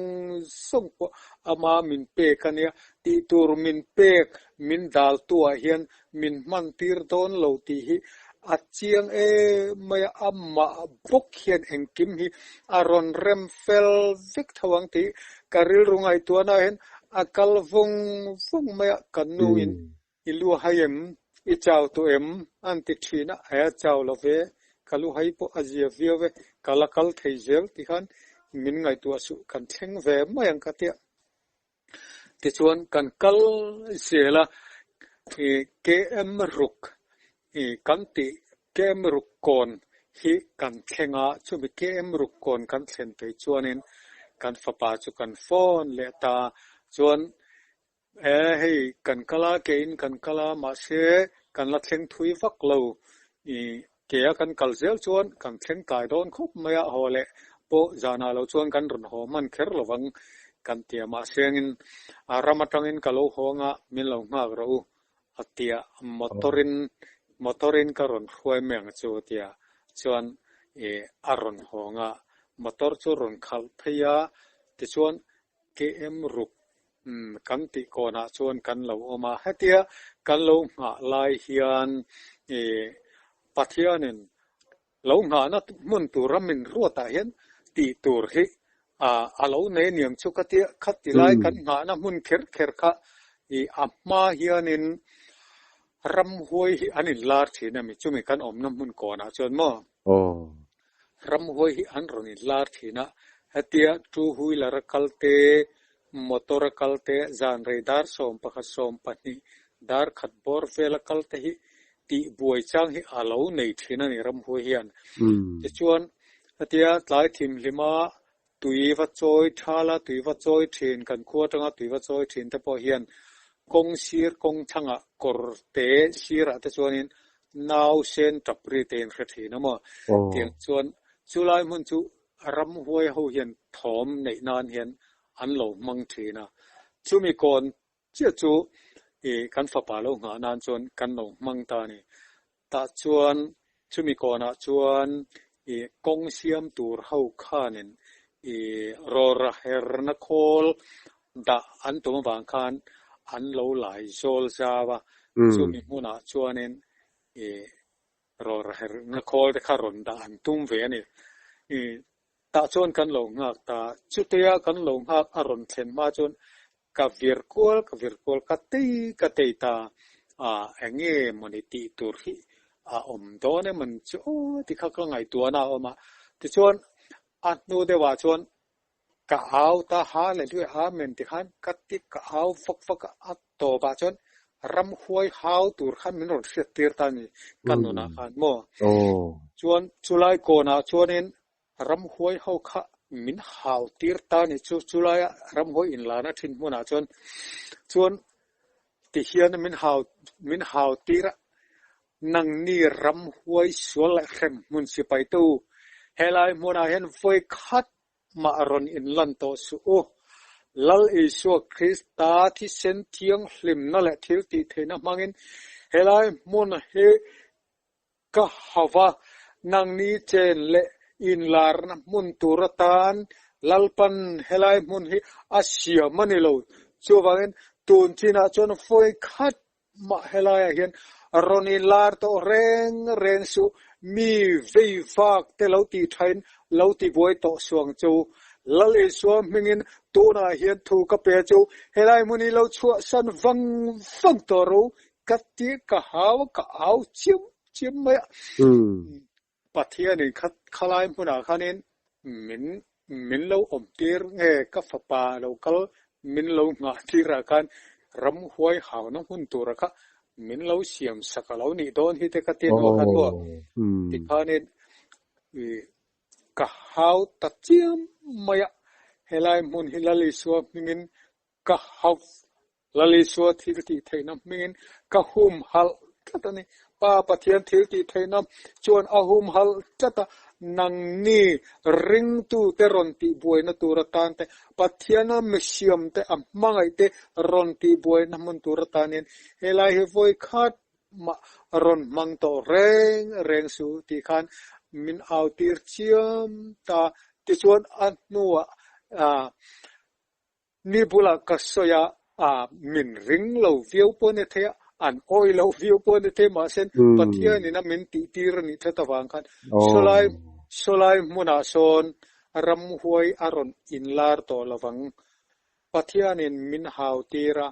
zawng pawh ama min pek a nia, tih tur min pek min daltuah hian min hman tir dawn lo tih hi a chiang em mai a, amah bawk hian engkim hi a rawn rem fel vek tho ang tih ka rilru ngaihtuahna hian a kal vung vung mai a, kan nu in i lu hai em, i chau tawh em an ti thin a, he a chau lo ve, ka lu hai pawh a zia viau e, ka la kal thei zel ti khan min ngaihtuah suh kan thleng ve mai ang ka tia. Tichuan kan kal zel a, KM ruk kan tih KM ruk kawn hi kan thleng a, chumi KM ruk kawn kan thlen phei chuanin kan fapa chu kan phone leh ta, chuan e hei kan kal a, kein kan kal a, mahse kan la thleng thui vak lo, Ke a kan kal zel chuan kan thleng tlai dawn khawp mai a, haw leh pawh zanah lo chuan kan rawn haw hman kher lo vang kan ti a, mahse angin a ram atangin ka lo haw anga min lo nghak rawh u a ti a, motor in motor in ka rawn hruai mai ang chu a ti a, chuan ih a rawn haw anga motor chu rawn khalh phei a, tichuan KM ruk Umm, kan tih kawnah chuan kan lo awm a. Hetia kan lo nghah lai hian ih Pathianin lo nghahna hmun tura min ruatah hian tih tur hi a lo nei aniang chu ka tia. Khati lai kan nghahna hmun kher kher kha ih a hma hianin ramhuai hi an inlar thin a mi, chumi kan awmna hmun kawnah chuan maw? Ramhuai hi an rawn inlar thin a, hetia two wheeler a kal te, motor a kal te, zan rei dar 11 12 dar khat bawr vel a kal te hi tih buai chang hi a lo nei thin a ni ramhuai hian. Tichuan, hetia tlai thimhlim a tui va chawi thal a, tui va chawi thin, kan khua atanga tui va chawi thin te pawh hian kawng sir kawng thangah kawr te sirah te chuanin nausen tap ri te in hre thin a maw? Tiang chuan chulai hmun chu ramhuai ho hian thawm neih nan hian an lo hmang thin a, chumi kawn Chiah chu i kan fapa lo nghah nan chuan kan lo hmang ta a ni. Tah chuan chumi kawnah chuan i kawng siam tur ho khanin i rawra herna khawl dah an tum avang khan an lo lai zawl zau a, chumi hmunah chuanin i rawra herna khawl te kha rawn dah an tum ve a ni. I tah chuan kan lo nghak ta, chutia kan lo nghak a rawn thlen hma chuan Ka vir kual, ka vir kual, ka tei, ka tei ta a, eng nge mawni tih tur hi a awm dawn em an chu aw ti kha ka ngaihtuahna a awm a. Tichuan a hnu deuhah chuan ka au ta Hallelujah Amen ti khan ka ti ka au vak vak a, a tawpah chuan ramhuai hau tur khan min rawn hriat tir ta a ni ka nunah khan maw. Chuan chulai kawnah chuanin Ramhuai ho kha min hau tir ta ni chu, chulaia ramhuai inlana thin hmunah chuan chuan tihian min hau min hau tir a, nangni ramhuai sual leh hrem hmun sipai te u, helai hmunah hian vawi khat mah rawn inlan tawh suh u. Lal Isua Krista thisen thianghlimna leh thil tih theihna hmangin helai hmun hi Ka hau va, nangni chen leh inlarna hmun tur atan Lalpan helai hmun hi a siam a ni lo. Chuvangin tun chinah chuan vawi khat mah helaiah hian rawn inlar tawh reng reng suh, mi vei vak te lo tih thain lo ti buai tawh suh ang chu. Lal Isua hmingin tunah hian thu ka pe chu helai hmun hi lo chhuahsan vang vang tawh ro. Ka ti ka hau a, ka au chiam chiam mai a. Pathianin kha khalai hmunah khanin min min lo awm tir nge ka fapa lo kal min lo nghah tirah khan ramhuai hauna hmun tura kha min lo siam sak a lo nih dawn hi te ka ti hnuah khan maw tikhanin ih ka hau ta chiam mai a, helai hmun hi Lal Isua hmingin ka hau Lal Isua thil tih theihna hmingin ka humhalh tlat a ni. Pa Pathian thil tih theihna chuan a humhalh tlat a, nangni ringtute rawn tih buaina tur atan te, Pathiana misiamte a hmangaihte rawn tih buaina hmun tur atanin helai hi vawi khat mah rawn hmang tawh reng reng suh tih khan min au tir chiam ta. Tichuan a hnuah Mi bulah ka sawi a, a min ring lo viau pawh a ni thei a, an awi lo viau pawh a ni thei mahse Pathianin a min tih tir a nih that avang khan sawlai sawlai hmunah sawn ramhuai a rawn inlar tawh lovang. Pathianin min hau tir a,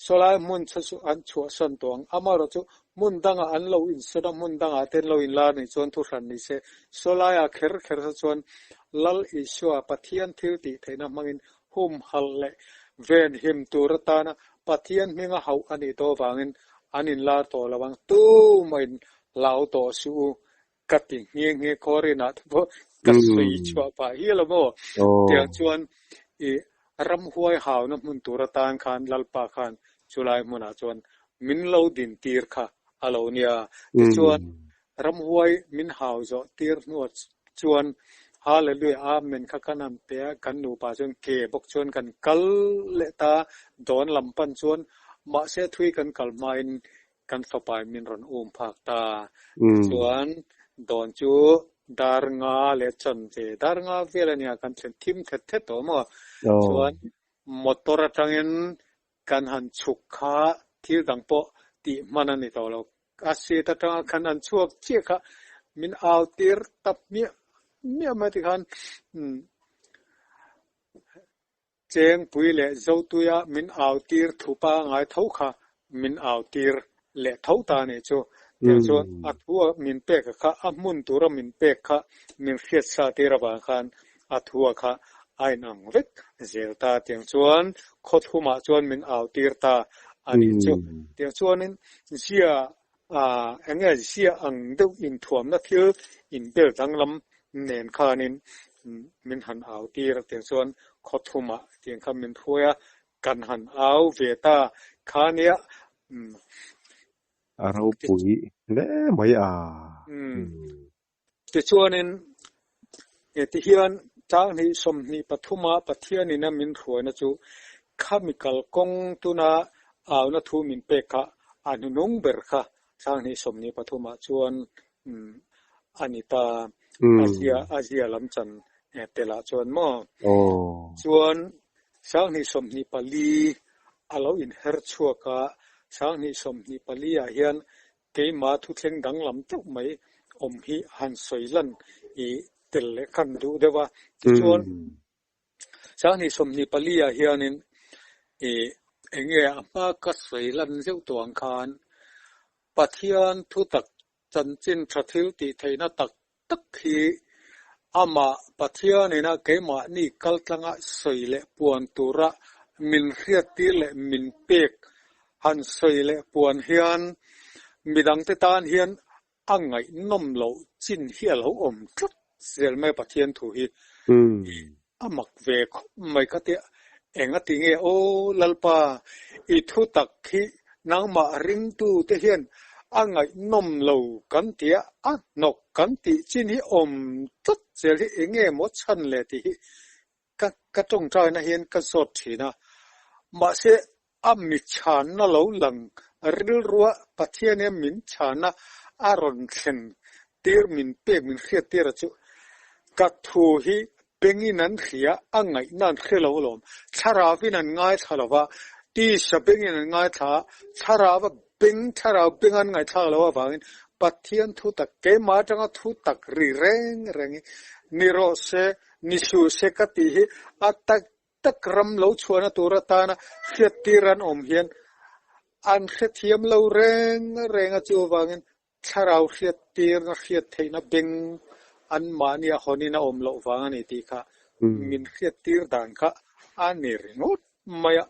Sawlai hmun chu chu an chhuahsan tawh ang. Amaherawh chu hmun dangah an lo insawn a, hmun dangah te an lo inlar nih chuan thu hran ni se. Sawlaiah kher kher sa chuan Lal Isua Pathian thil tih theihna hmangin humhalh leh venhim tur atana Pathian hminga hauh a nih tawh avangin an inlar tawh lo ang. Tumahin hlau tawh suh u ka ti nghe nghe Korinah te pawh ka sawi chhuah pah hial a maw? Tiang chuan i ramhuai hauna hmun tur atan khan Lalpa khan chulai hmunah chuan min lo din tir kha a lo nia. Tichuan ramhuai min hau zawh tir hnuah chuan Hallelujah Amen kha kan han pe a, kan nupa chuan ke bawk chuan kan kal leh ta dawn lam pan chuan mahse thui kan kal hmain Kan fapa in min rawn um phak ta. Tichuan, dawn chu dar nga leh chan ve dar nga vel a nia kan thlen thim thet thet tawh maw. Chuan motor atangin kan han chhuk kha thil dang pawh tih hman a ni tawh lo. A seat atanga kan han chhuak chiah kha min au tir ta hmiah hmiah mai tikhan Chengpui leh Zotuia min au tir thu pangai tho kha min au tir leh tho ta a nih chu. Tiang chuan a thu a min pek a kha, a hmun tura min pek kha min hriat sa tir avang khan a thu a kha a inang vek zel ta. Tiang chuan khaw thumah chuan min au tir ta a nih chu. Tiang chuanin zia eng nge zia ang deuh inthuamna thil inbel danglam nen khanin min han au tir a tiang chuan khaw thumah tiang kha min hruai a, kan han au ve ta kha nia. A ropui hle mai a. Tichuanin, heti hian Tlangni 23 a Pathianin a min hruaina chu khami kalkawng tuna auna thu min pek kha a hnunung ber kha Tlangni 23 ah chuan a ni ta, a zia a zia lam chan telah chuan maw? Chuan Sangni 24 a lo inher chhuak a, Sangni 24 ah hian Keimah thuthleng danglam deuh mai awm hi han sawi lan i tel leh khan duh deuh a. Tichuan, 2024 ah hianin i eng nge a hma ka sawi lan zeuh tawh ang khan Pathian thutak chanchin tha thil tih theihna tak tak hi amah Pathianina keimahni kaltlanga sawi leh puan tura min hriattir leh min pek han sawi leh puan hian midangte tan hian a ngaihnawm loh chin hi a lo awm tlat zel mai Pathian thu hi a mak ve khawp mai kha tia enga ti nge aw Lalpa i thu tak hi nangmah ringtu te hian a ngaihnawm lo kan ti a, a hnawk kan tih chin hi awm tlat zel hi eng nge maw chhan le tih hi ka ka tawngtaina hian ka zawt thin a, mahse a mi chhanna lo lang rilrua Pathian hian min chhana a rawn thlen tir min pek min hriat tir a chu ka thu hi bengin an hria a ngaihna an hre lo alawm thlarauin an ngaithla lo va tisa bengin an ngaithla a thlarau beng thlarau beng an ngaihthlak lo avangin Pathian thu tak keimah atanga thu tak ri reng reng hi ni rawh se ni suh se ka tih hi a tak tak ram lo chhuahna tur atana hriattir an awm hian An hrethiam lo reng reng a, chuvangin thlarau hriattirna hriat theihna beng anmahni a hawnin a awm loh vang a ni tih kha min hriattir dan kha a ni ringawt mai a.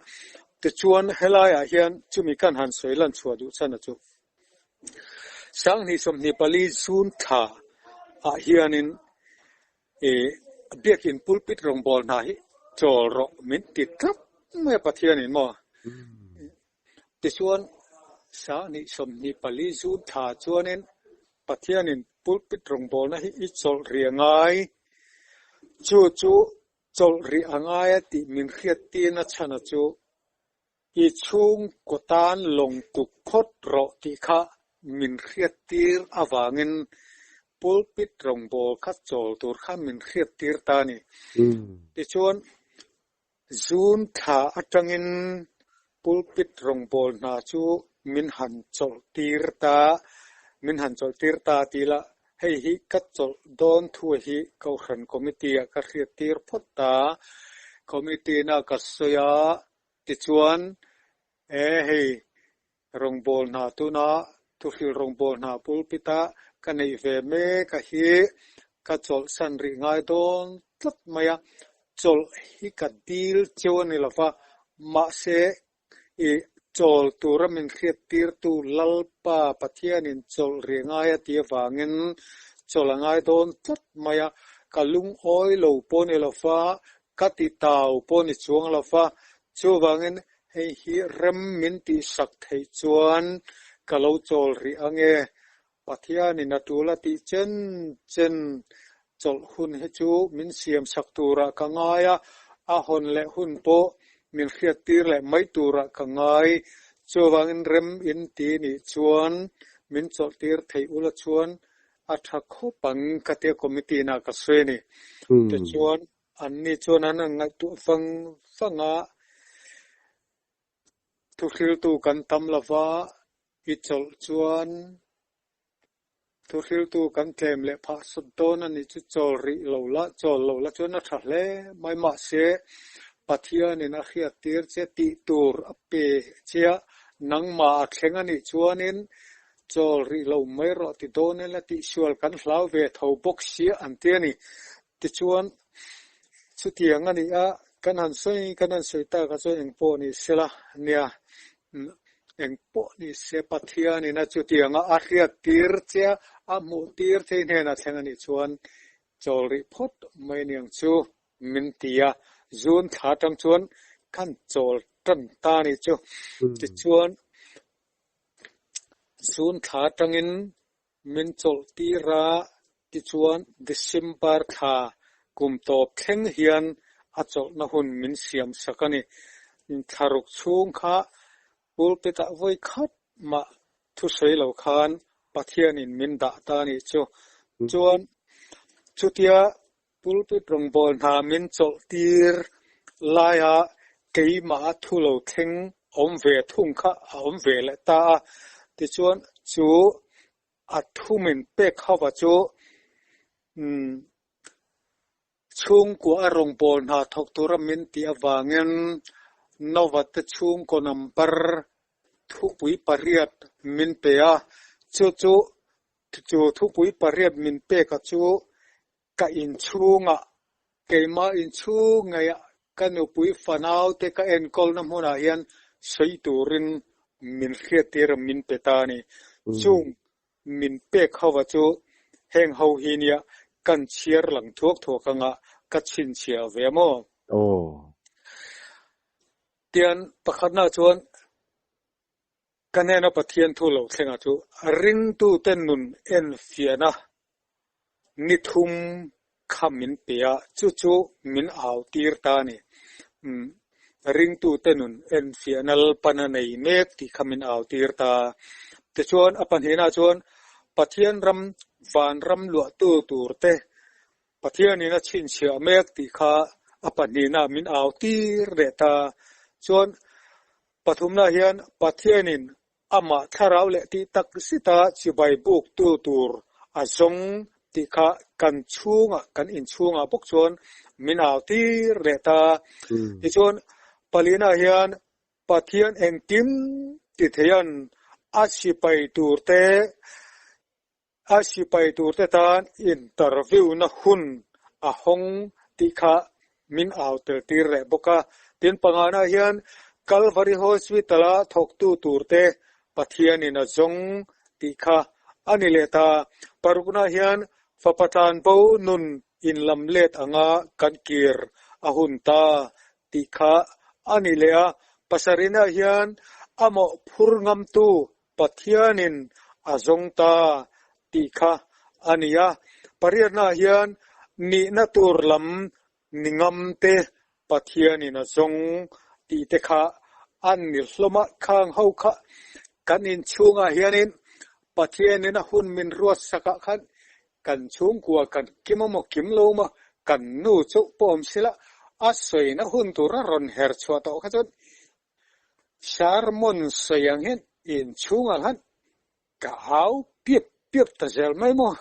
Tichuan helaiah hian chumi kan han sawi lan chhuah duh chhan a chu 2024 June thla ah hianin Ih, Biakin pulpit rawngbâwl hna hi chawl rawh min ti tlat mai a Pathianin maw? Tichuan, 2024 June thla chuanin Pathianin pulpit rawngbâwlna hi i chawlh rih a ngai. Chu chu chawlh rih a ngai a tih min hriattirna chhana chu I chhungkaw tan lawng tuk phawt rawh tih kha min hriattir avangin pulpit rawngbâwl kha chawl tur kha min hriattir ta a ni. Tichuan, June thla atangin pulpit rawngbâwl hna chu min han chawlhtir ta, min han chawlhtir ta ti ila, hei hi ka chawlh dawn thu hi Kohhran Committee-ah ka hriattir phawt ta. Committee-na ka sawi a, Tichuan, e hei, rawngbâwl hna tuna thuhril rawngbâwl hna pulpit-a ka neih ve mek a hi ka chawlhsan rih ngai dawn tlat mai a, chawlh hi ka dil cheu a ni lo va, mahse, i chawl tura min hriattirtu Lalpa Pathianin chawlh rih ngai a tih avangin chawlh a ngai dawn tlat mai a, ka lungawi lo pawh ni lo va, Ka ti tau pawh ni chuang lo va, chuvangin hei hi rem min tihsak theih chuan ka lo chawl rih ange. Pathianin a tul a tih chen chen chawlh hun hi chu min siamsak turah ka ngai a, a hawn leh hun pawh min hriattir leh mai turah ka ngai. Chuvangin rem in ti nih chuan min chawlhtir theih ula chuan a tha khawp ang ka tia committee na ka sawi a ni. Tichuan anni chuan an han ngaihtuah vang vang a, thuhriltu kan tam lova i chawlh chuan thuhriltu kan tlem leh phah sawt dawn a nih chu chawl rih lo la, chawl lo la chuan a tha hle mai. Mahse, Pathianin a hriattir che tih tur a pe che a, nangmah a thleng a nih chuanin Chawl rih lo mai rawh ti dawn ila tihsual kan hlau ve tho bawk sia an ti a ni. Tichuan, chutiang a ni a, kan han sawi kan han sawi tak a chuan engpawh ni sela nia, engpawh ni se Pathianin a chutianga a hriat tir che a, a hmuh tir che i hnenah thleng a nih chuan chawl rih phawt mai aniang chu min ti a, June thla atang chuan kan chawl tan ta a nih chu. Tichuan, June thla atangin min chawlh tir a, tichuan December thla kum tawp thleng hian a chawlhna hun min siam sak a ni. Thlaruk chhung kha pulpit-ah vawi khat mah thusawi lo khan Pathianin min dah ta a nih chu. Chuan chutia Pulpit rawngbâwl hna min chawlhtir laia keimah thu lo thleng awm ve thung kha a awm ve leh ta a. Tichuan, chu a thu min pek hova chu chhungkua a rawngbâwl hna thawk tura min tih avangin Nova te chhungkaw number thupui pariat min pe a, chu chu chu thupui pariat min peka chu Ka inchhungah, keimah inchhung ngeiah ka nupui fanaute ka enkawlna hmunah hian sawi turin min hriattir a, min pe ta a ni. Chung min pek hova chu heng ho hi nia kan chhiar lang thuak thuak anga ka chhinchhiah ve maw? Tian pakhatna chuan Ka hnena Pathian thu lo thlengah chu ringtute nun enfiahna ni thum kha min pe a, chu chu min au tir ta a ni. Ringtute nun enfiahna Lalpan a nei mek tih kha min au tir ta. Tichuan a pahnihna chuan Pathian ram vanram luahtu turte Pathianin a chhinchhiah mek tih kha a pahnihna min au tir leh ta. Chuan pathumna hian Pathianin amah thlarau leh tih tak zita chibai buktu tur a zawng tih kha kan chhungah, kan inchhungah bawk chuan min au tir leh ta. Tichuan palina hian. Pathian engkim ti theian a sipai turte a sipai turte tan interview na hun a hawng tih kha min au tel tir leh bawk a. Tin, pangana hian Calvary Hospital-a thawktu turte Pathianin a zawng tih kha a ni leh ta. Parukna hian fapa tlanbo nun inlam let anga kan kir a hun ta tih kha a ni leh a. Pasarihna hian a mawhphur ngamtu Pathianin a zawng ta tih kha a ni a. Pariatna hian nihna tur lam ni ngam te Pathianin a zawng tih te kha an ni hlawm a. Khang ho kha kan inchhungah hianin Pathianin a hun min ruatsakah khan kan chhungkua kan kim a maw kim lo maw kan nu chauh pawh awm sila a sawina hun tur a rawn her chhuah tawh kha chuan Sermon sawi ang hian inchhungah khan ka hau piap piap ta zel mai maw?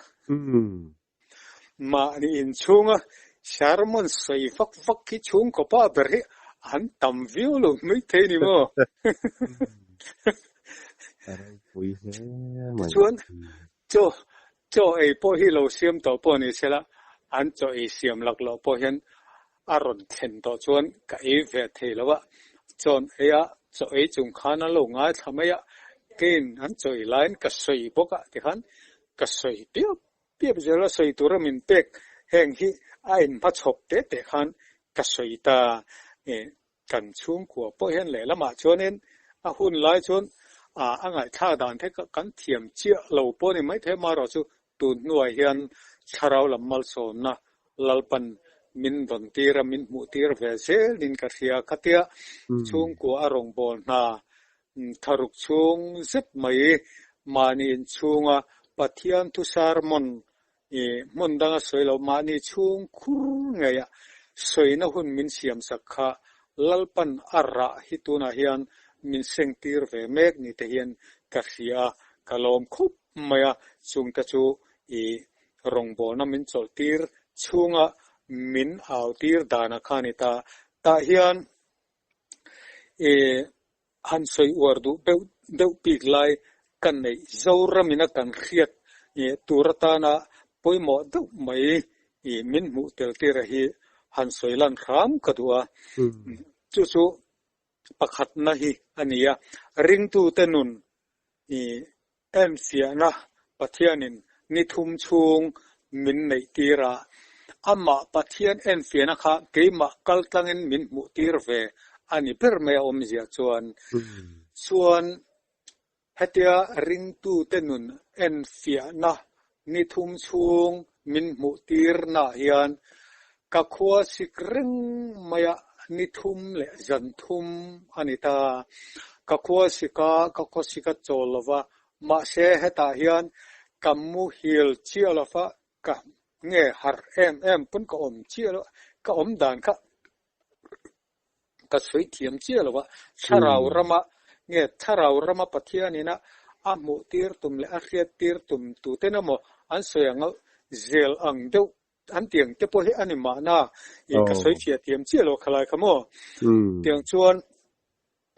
Mahni inchhunga sermon sawi vak vak hi chhungkaw pa ber hi an tam viau lo mai thei ni maw? A ropui hle mai. Tichuan, chaw chaw ei pawh hi lo siam tawh pawh ni sela, an chaw ei siam laklawh pawh hian a rawn thlen tawh chuan ka ei ve thei lo a, chawn ei a, chaw ei chung khan an lo ngaithla mai a, keiin an chaw ei laiin ka sawi bawk a tikhan ka sawi piap piap zel a, sawi tura min pek heng hi a inhmachhawp teh teh khan ka sawi ta e, kan chhungkua pawh hian lehlamah chuanin a hun lai chuan a ngaihthlak dan te kan thiam chiah lo pawh a ni maithei amaherawhchu Tun hnuah hian thlarau lam malsawmna Lalpan min dawn tir a, min hmuh tir ve zelin ka hria. Khatia chhungkua a rawngbâwl hna tharuk chhung zet mai mahni inchhunga Pathian thu sermon hmun danga sawi lo mahni chhung khur ngeiah sawina hun min siamsak kha Lalpan a rah hi tunah hian min sengtir ve mek ni te hian ka hria a, ka lawm khup mai a, chungte chu i rawngbawlna min chawlhtir chhunga min autir dana kha a ni ta. Tah hian i han sawi uar duh deuh deuh bik lai ka neih Zoramina kan hriat tur atana pawimawh deuh mai i min hmuh tel tir a hi han sawi lan hram ka duh a. Chu chu pakhatna hi a ni a, ringtute nun i enfiahna Pathianin ni thum chhung min neih tir a, amah Pathian enfiahna kha keimah kal tlangin min hmuh tir ve a ni ber mai a awmzia chuan. Chuan hetia ringtute nun enfiahna ni thum chhung min hmuh tirnaah hian ka khua sik reng mai a, ni thum leh zan thum a ni ta. Ka khua sik a, ka khaw sik a chawl lo va, mahse hetah hian ka muhil chiah lo va, ka nge harh em em pawn ka awm chiah lo, ka awm dan kha ka sawi thiam chiah lo a, thlarau rama nge thlarau rama Pathianin a a hmuh tir tum leh a hriat tir tum tuten emaw an sawi ang zel ang deuh an tiang te pawh hi a ni mahna i ka sawi fiah thiam chiah lo khalai kha maw tiang chuan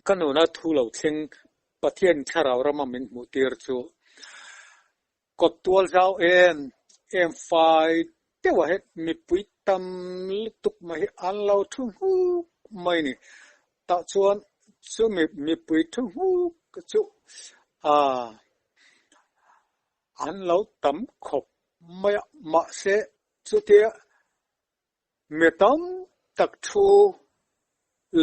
ka nuna thu lo thleng Pathian thlarau rama min hmuh tir chu Kawt tual zau em em fai deuh ah hian mipui tam lutuk mai hi an lo thu nghuk mai a ni. Tah chuan chumi mipui thu nghuk chu ah an lo tam khawp mai a, mahse chutia mi tam tak thu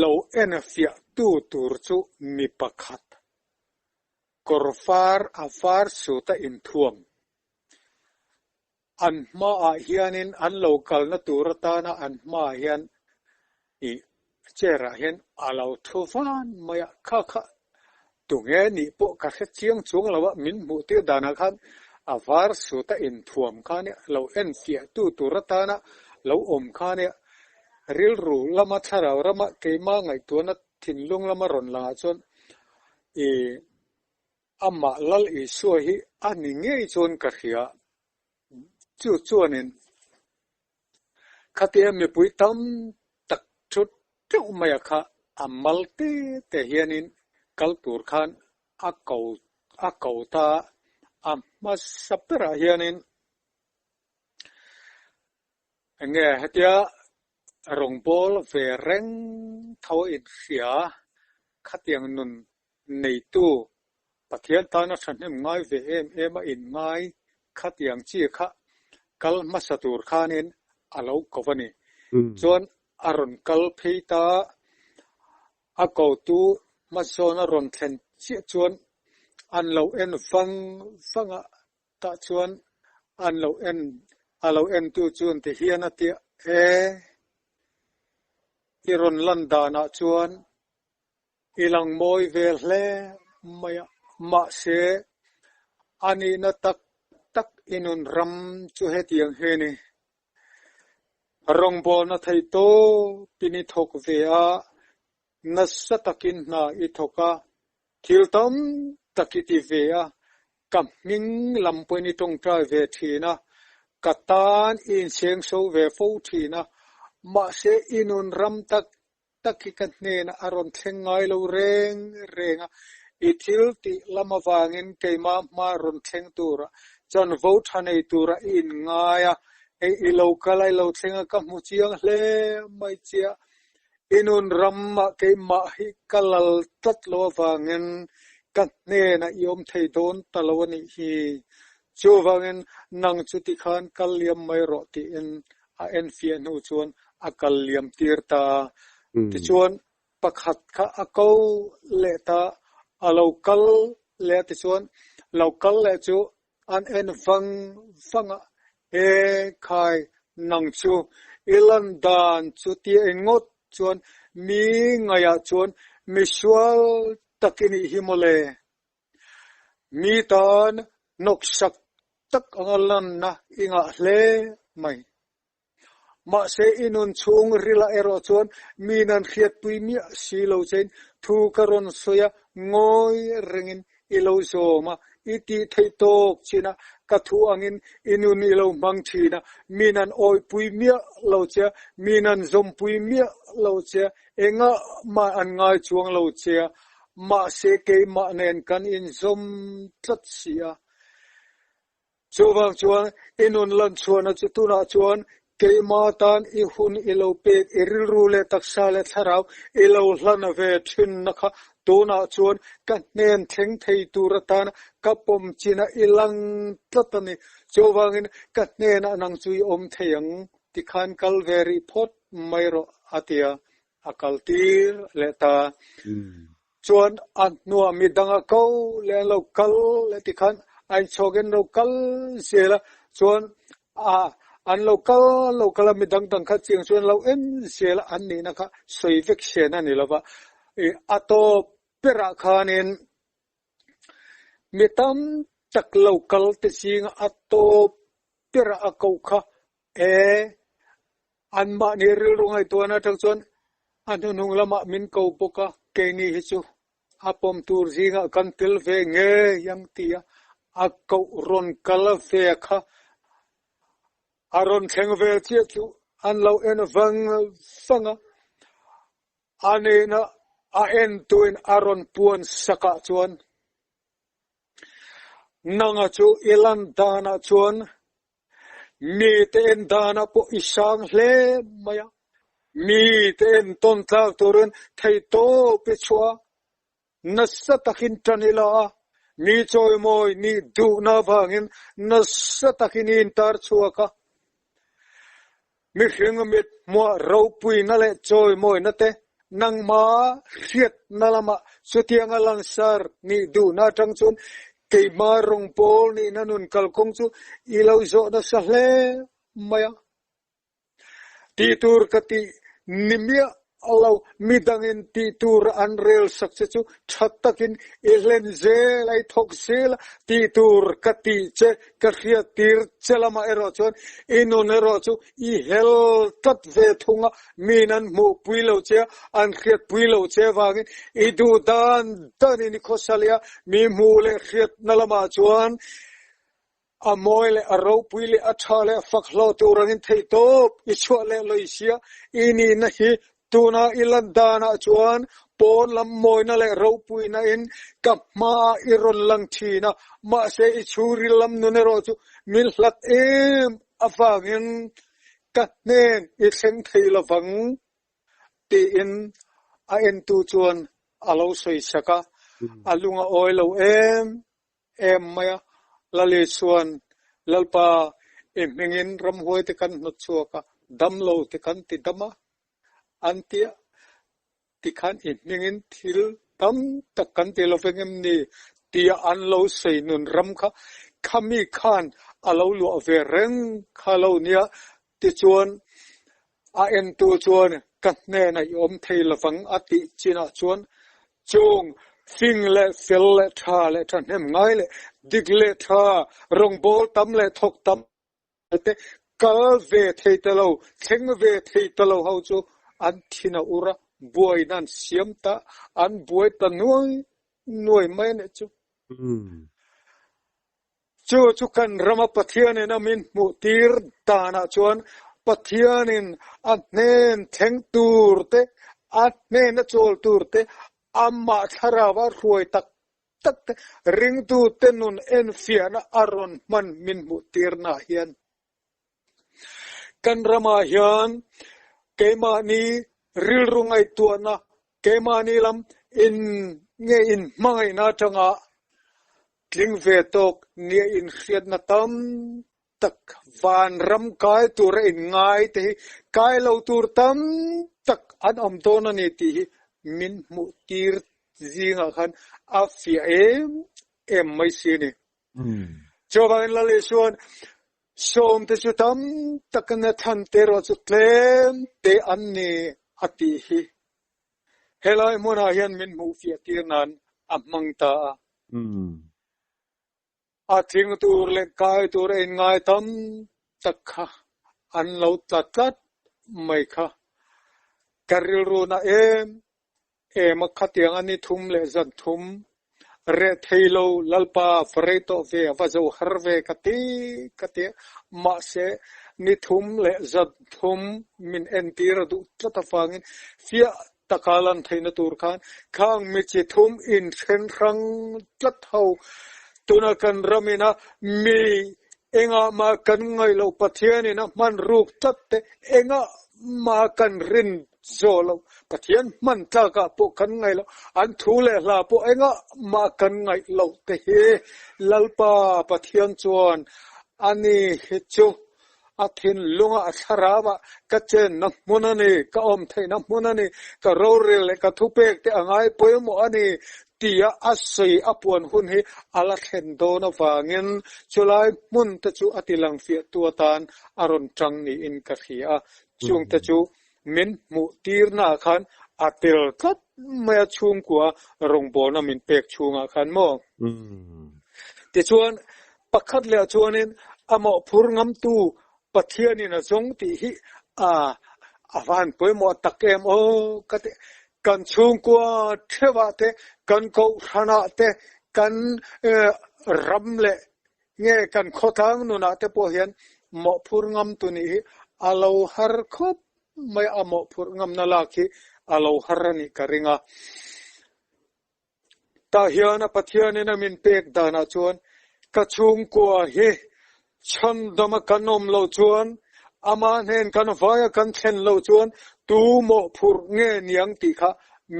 lo en fiah tu tur chu mi pakhat Kawr far a far sut a inthuam. An hmaah hianin an lo kalna tur atana an hmaah hian ih chair ah hian a lo thu van mai a, kha kha tunge nih pawh ka hre chiang chuang lo a, min hmuh tir danah khan a var sut a inthuam kha nia, lo enfiah tu tur atana lo awm kha nia, rilru lama thlarau rama keimah ngaihtuahna thinlung lama rawn langah chuan I amah Lal Isua hi a ni ngei chuan ka hria. Chu chuanin khatia mipui tam tak thu teuh maia kha A mal te te hianin kal tur khan a ko a ko ta a hmasa berah hianin enge hetia rawngbâwl ve reng tho a inhria khatiang nun neitu Pathian tana thahnem ngai ve em em a inngai khatiang chi kha kal hmasa tur khanin a lo ko a ni. Chuan a rawn kal phei ta a kotu hmasawn a rawn thlen chiah chuan an lo en vang vang a, tah chuan an lo en a lo entu chuan ti hian a tia e, i rawn lan danah chuan I lang mawi vel hle mai a, mahse a nihna tak tak i nun ram chu hetiang hi a ni. Rawngbawlna theih tawpin i thawk ve a, nasa takin hna i thawk a, thil tam tak i ti ve a, ka hming lam pawhin i tawngtai ve thin a, ka tan i inchhengso ve fo thin a, mahse i nun ram tak tak hi ka hnenah a rawn thleng ngai lo reng reng a, i thil tih lam avangin keimah hma rawn thleng tura chanvo tha nei tura i inngai a, hei i lo kal a, i lo thleng a, ka hmu chiang hle mai chiah. I nun ramah keimah hi ka lal tlat lo avangin ka hnenah i awm thei dawn ta lo a nih hi. Chuvangin nang chu tikhan kal liam mai rawh tiin a enfiah hnu chuan a kal liam tir ta a. Tichuan pakhat kha a ko leh ta, a lo kal leh a tichuan lo kal leh chu an en vang vang a, He khai nang chu i lan dan chu tia engngawt chuan mi ngaihah chuan misual tak i nih hi mawle. Mi tan hnawksak tak anga lanna i ngah hle mai. Mahse, i nun chhung rilah erawh chuan mi nan hriatpui miah si lo chein thu ka rawn sawi a, ngawi rengin i lo zawm a, i tih theih tawk chin a, ka thu angin i nun i lo hmang thin a, mi nan awihpui miah lo che a, mi nan zawmpui miah lo che a, engah mah an ngai chuang lo che a, mahse keimah nen kan inzawm tlat si a. Chuvang chuan i nun lan chhuahna chu tunah chuan keimah tan i hun i lo pek, i rilru leh taksa leh thlarau i lo hlan ve thinna kha tunah chuan ka hnen thleng thei tur atan ka pawm chinah i lang tlat a ni. Chuvangin ka hnenah nang chu i awm thei ang tikhan kal ve rih phawt mai rawh a ti a. a kal tir leh ta. Chuan a hnuah midang a ko leh an lo kal leh tikhan a inchhawk in an lo kal zel a, chuan a an lo kal an lo kal a midang dang kha chiang chuan an lo en zel a, an nihna kha sawi vek sen a ni lo va. A tawp berah khanin mi tam tak lo kal te zinga a tawp berah a koh kha E, anmahni rilru ngaihtuahna atang chuan a hnuhnung lamah min ko bawk a, keini hi chu a pawm tur zingah kan tel ve ngei ang tia a koh rawn kal ve kha a rawn thleng vel chiah chu an lo en vang vang a, a nena a entuin a rawn puan sakah chuan nanga chu i lan danah chuan Mite en danah pawh i sang hle mai a, mite en tawn tlak turin theihtawp i chhuah a, nasa takin tan i la a, mi chawimawi nih duhna avangin nasa takin i intar chhuak a. Mihring mit hmuah ropuina leh chawimawina te nangma hriatna lamah chutianga langsar nih duhna atang chuan keima rawngpawl nihna nun kalkawng chu i lo zawh nasa hle mai a. Tih tur ka tih ni miah lo, midangin tih tur an rel sak che chu tha takin i hlen zel a, i thawk zel a, tih tur ka tih che ka hriat tir che lamah erawh chuan i nun erawh chu i hel tlat ve thung a, min an hmuhpui lo che a, an hriatpui lo che avangin i duh dan danin i khawsa leh a, mi hmuh leh hriatna lamah chuan A mawi leh a ropui leh a tha leh a fak hlawh tur angin theihtawp i chhuah leh lawih sia, i nihna hi Tuna i lan danah chuan pawn lam mawina leh ropuina in ka hmaah i rawn lang thin a, mahse i chhungril lam nun erawh chu min hlat em avangin ka hnen i thleng thei lovang tiin a entu chuan a lo sawi sak a, a lung a awi lo em em mai a. Lali chuan, Lalpa, i hmingin ramhuai te kan hnawt chhuak a, damlo te kan ti dam a, an ti a, tikhan i hmingin thil tam tak kan ti lo veng em ni? tia an lo sawi nun ram kha khami khan a lo luah ve reng kha lo nia. Tichuan, a entu chuan ka hnenah i awm thei lovang a tih chinah chuan chung fing leh fel leh tha leh thahnem ngai leh dik leh tha rawngbâwl tam leh thawk tam te kal ve thei ta lo, thleng ve thei ta lo ho chu an thin a ur a, buaina an siam ta, an buai ta nuai nuai mai a nih chu. Chu chu kan rama Pathianin a min hmuh tir danah chuan Pathianin a hnen thleng tur te, a hnena chawl tur te, amah thlarau a hruai tak tak te, ringtute nun enfiahna a rawn hman min hmuh tirnaah hian kan ramah hian keimahni rilru ngaihtuahna, keimahni lam in nge inhmangaihna atanga tling ve tawk nia inhriatna tam tak vanram kai tura inngai te hi kai lo tur tam tak an awm dawn a ni tih hi min hmuh tir zingah khan a fiah em em mai si a ni. Chuvangin Lal Isua'n sawmte chu tam takin a thlan te erawh chu tlem te an ni a tih hi helai hmunah hian min hmuh fiah tir nan a hmang ta a. A tling tur leh kai tur a inngai tam tak kha an lo tla tlat mai kha. Ka rilru na em em a khatiang a ni thum leh zan thum reh thei lo Lalpa va rei tawh ve va zo har ve ka ti ka ti a mahse ni thum leh zan thum min entir a duh tlat avangin fiah taka lan theihna tur khan khang mi chi thum inthen hrang tlat ho tuna kan ramina mi engah mah kan ngaih loh Pathianin a hman ruk tlat te engah mah kan rin zawh loh Pathian hman tlakah pawh kan ngaih loh an thu leh hla pawh engah mah kan ngaih loh te hi Lalpa Pathian chuan ani hi chu A thinlunga a thlarauah ka chenna hmun a ni, ka awm theihna hmun a ni, ka rorel leh ka thupek te a ngai pawimawh a ni tia a sawi a puan hun hi a la thlen dawn avangin chulai hmun te chu a ti lang fiahtu atan a rawn tang niin ka hria a. Chungte chu min hmuh tirnaah khan a tel tlat mai a chhungkua rawngbawlna min pek chhungah khan maw? Tichuan, pakhat leh chuanin a mawhphur ngamtu Pathianin a zawng tih hi a a van pawimawh tak em aw ka ti. Kan chhungkua theuhah te, kan kohhranah te, kan ram leh nge kan khawtlang nunah te pawh hian mawhphur ngamtu nih hi a lo har khawp mai a, mawhphurh ngamna lak hi a lo har a nih ka ring a. Tah hian a Pathianin a min pek danah chuan ka chhungkua hi chhandama kan awm loh chuan amah hnen kan vaia kan thlen loh chuan tu mawhphurh nge niang tih kha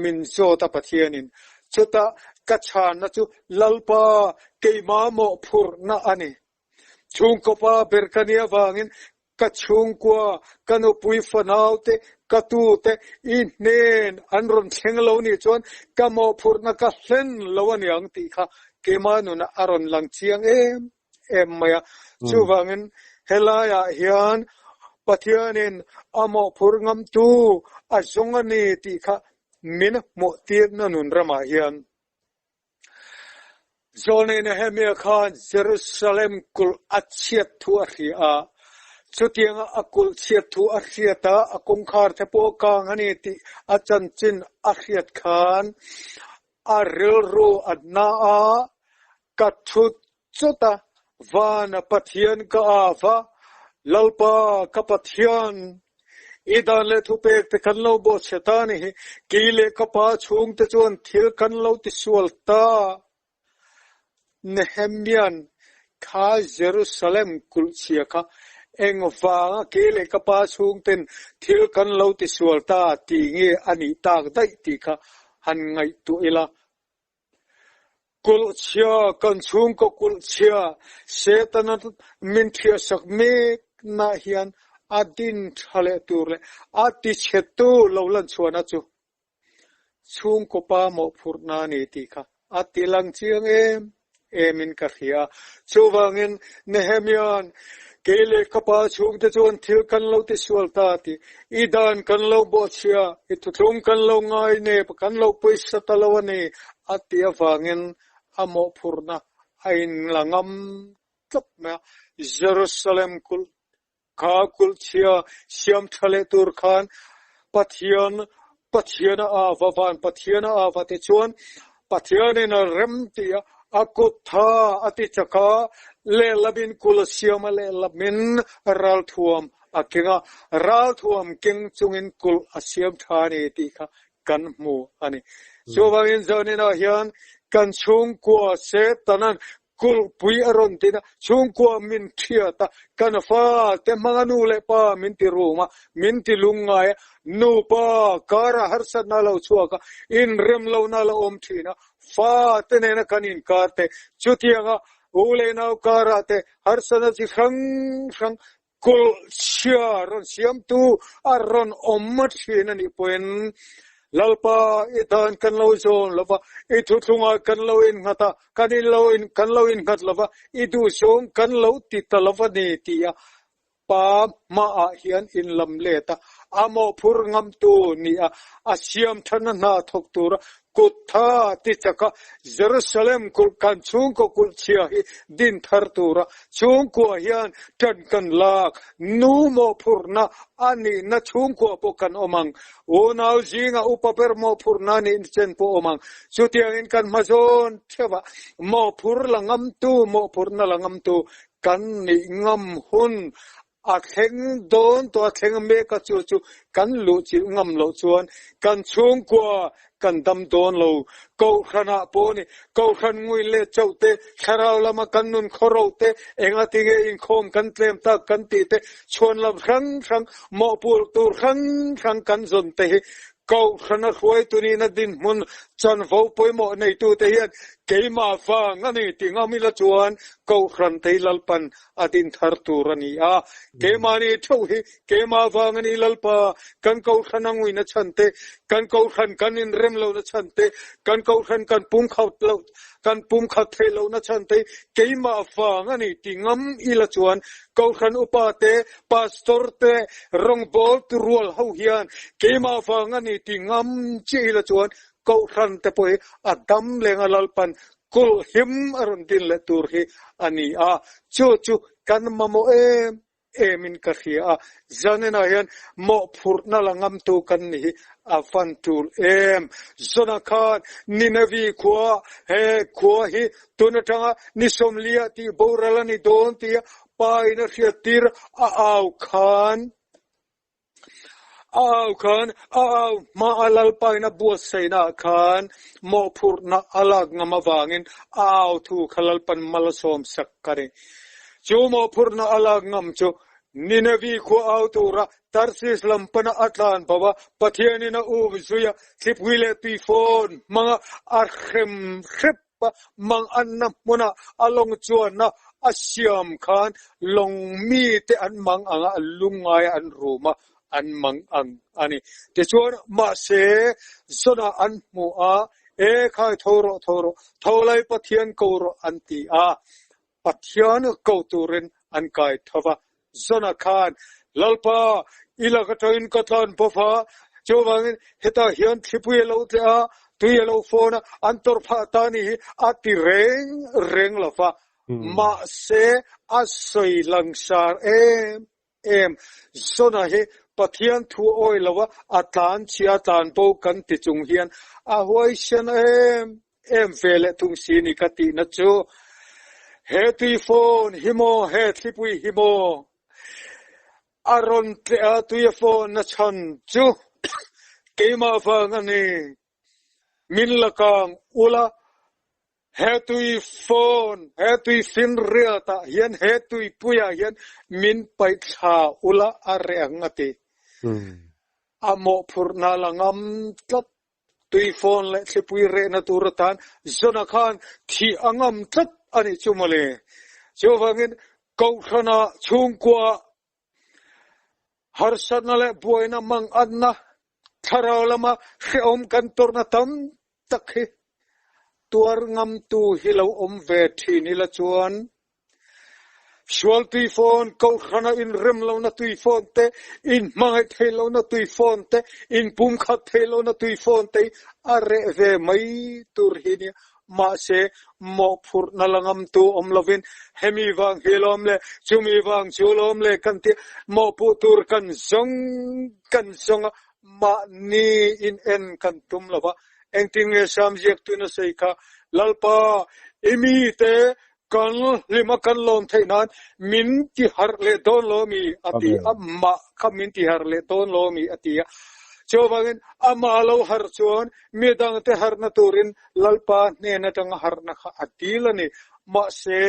min zawt a Pathianin. Chutah ka chhanna chu Lalpa keimah mawhphurhna a ni. Chhungkaw pa ber ka nih avangin ka chhungkua, ka nupui fanaute, ka tute i hnen an rawn thleng lo nih chuan ka mawhphurhna ka hlen lo a niang tih kha keimah nunah a rawn lang chiang em em mai a. Chuvangin helaiah hian Pathianin a mawhphurh ngamtu a zawng a ni tih kha min hmuhtirna nun ramah hian Zawlnei Nehemia khan Jerusalem kulh a chhiat thu a hria a. Chutianga a kulh chhiat thu a hriat a, a kawngkhar te pawh kang a ni tih a chanchin a hriat khan a rilru a na a, Ka thut chawt a, Vana Pathian ka av a, Lalpa ka Pathian! I dan leh thupek te kan lo bawhchhe ta ni hi. Kei leh ka pa chhungte chuan thil kan lo tisual ta. Nehemia'n kha Jerusalem kulhchhia kha engvanga kei leh ka pa chhungten thil kan lo tisual ta tih nge a nih tak daih tih kha han ngaihtuah ila. Kulhchhia, kan chhungkaw kulhchhia Setana min ṭhiahsak mekna hian a din ṭha leh tur leh a tichhetu lo lanchhuahna chu Chhungkaw pa mawhphurhna a ni tih kha a ti lang chiang em emin ka hria. Chuvangin Nehemia'n, Kei leh ka pa chhungte chuan thil kan lo tisual ta tih, i dan kan lo bawhchhia, i thuthlung kan lo ngai nep, kan lo pawisa ta lo a ni, a tih avangin a mawhphurhna a inla ngam tlat mai a. Jerusalem kulh Kha kulhchhia siam tha leh tur khan Pathian Pathian a ava van Pathian a ava ti chuan Pathian in a rem ti a a kut tha a ti chak a lehlam in kul a siam a lehlam in ralthuam a keng a ralthuam keng chungin kulh a siam tha a ni tih kha kan hmu a ni. Chuvangin zanin ah hian kan chhungkua Setanan Kulhpui a rawn tin a, chhungkua min thiat a, kan fate hmanga nu leh pa min ti rum a, min ti lungngai a, nupa kara harsatna a lo chhuak a, inremlohna a lo awm thin a, fate nena kan inkar te, chutianga u leh nau karah te harsatna chi hrang hrang Kulhchhia rawn siamtu a rawn awm thin a nih pawhin Lalpa i dan kan lo zawn lo va, i thuthlungah kan lo innghat a, kan in lo in kan lo innghat lo va, i duhzawng kan lo ti ta lo va ni tia Pa hmaah hian in lam let a, a mawhphur ngamtu nia a siam thana hna thawk tura Kut tha ti chaka Jerusalem kulh kan chhungkaw kulh chhia hi din thar tura chhungkua hian tan kan lak nu mawhphurhna a nihna chhungkua pawh kan awm ang. Unau zinga upa ber mawhphurhna a nihna chen pawh awm ang. Chutiangin kan hmazawn theuhah mawhphur la ngamtu mawhphurhna la ngamtu kan nih ngam hun A thleng dawn tawh a thleng mek a chu chu kan luh chilh ngam loh chuan kan chhungkua kan dam dawn lo. Kohhran ah pawh ni Kohhran ngui leh chauh te, thlarau lama kan nun khawro te, enga tinge inkhawm kan tlem tak kan tih te, chhuanlam hrang hrang, mawhpurh tur hrang hrang kan zawn te hi Kohhran a hruaitu nihna dinhmun chanvo pawimawh neitute hian keimah vang a ni tih ngam ila chuan Kohhran te hi Lalpan a din thar tur a ni a. Keimahni theuh hi keimah vang a ni Lalpa, kan Kohhran a nguina chhan te, kan Kohhran kan inrem lohna chhan te, kan Kohhran kan pumkhat loh kan pumkhat theih lohna chhan te hi keimah vang a ni tih ngam ila chuan Kohhran upa te, Pastor te, rawngbâwl tu rual ho hian keimah vang a ni tih ngam chiah ila chuan Kohhran te pawh hi a dam leng a Lalpan kulh him a rawn din leh tur hi a ni a, chu chu kan mamawh em emin ka hria a, zaninah hian mawhphurhna la ngamtu kan ni hi a van tul em. Zona khan Ninevi khua he khua hi tun atanga ni sawmliah tih boral a ni dawn tia pa in a hriattir a au khan A au khan a au hma a Lalpain a buatsaihna ah khan mawhphurhna a lak ngam avangin a au thu kha Lalpan mal a sawm sak ka ni. Chu mawhphurhna a lak ngam chu Ninevi khua au tura Tarsis lam pana a tlan bo a, Pathianin a um zui a, thlipui leh tuifawn hmanga a hrem hrep mang anna hmuna a lawng chuanna a siam khan lawng mite an mang anga an lungngai an rum a, an mang ang a ni. Tichuan, mahse, zawnah an hmu a, E khai, tho rawh, tho rawh, tho lai Pathian ko rawh an ti a, Pathian ko turin an kai tho va. Zawnah khan, Lalpa, i lak atangin ka tlan bawp a, chuvangin hetah hian thlipui a lo tleh a, tui a lo fawn a, an tawrh phah ta ni hi a ti reng reng lo va. Mahse, a sawi langsar em em. Zawnah hi Pathian thu awi lo a, a tlan chhia, a tlan bo kan ti chung hian a huaisen em em ve leh thung si ni ka tihna chu he tui phone hi maw he thlipui hi maw? A rawn tleh a tui a fawn a chhan chu keimah vang a ni. Min la kang ula, he tui fawn, he tui finriat ah hian, he tuipui ah hian min paih thla ula a reh ang a ti. A mawhphurhna la ngam tlat. Tui fawn leh thlipui rehna tur atan Jona khan thih a ngam tlat a nih chu mawle. Chuvangin Kohhrana chhungkua harsatna leh buaina manganna thlarau lama hrehawm kan tawrhna tam tak hi tuar ngamtu hi lo awm ve thin ila chuan Sual tui fawn, Kohhrana inrem lohna tui fawn te, inhmangaih theih lohna tui fawn te, inpumkhat theih lohna tui fawn te hi a reh ve mai tur hi nia. Mahse, mawhphurhna la ngamtu awm lovin hemi vang hi lawm le, chumi vang chu lawm le kan tia mawhpuh tur kan zawng kan zawng a, mahni in en kan tum lo va. Engtin nge Sam ziaktu na sawi kha, Lalpa, i mite Kan hlim a kan lawm theih nan min ti harh leh dawn lo mi a ti a, mah kha min ti harh leh dawn lo mi a ti a. Chuvangin amah lo harh chuan midangte harhna turin Lalpa hnen atanga harhna kha a dil a ni. Mahse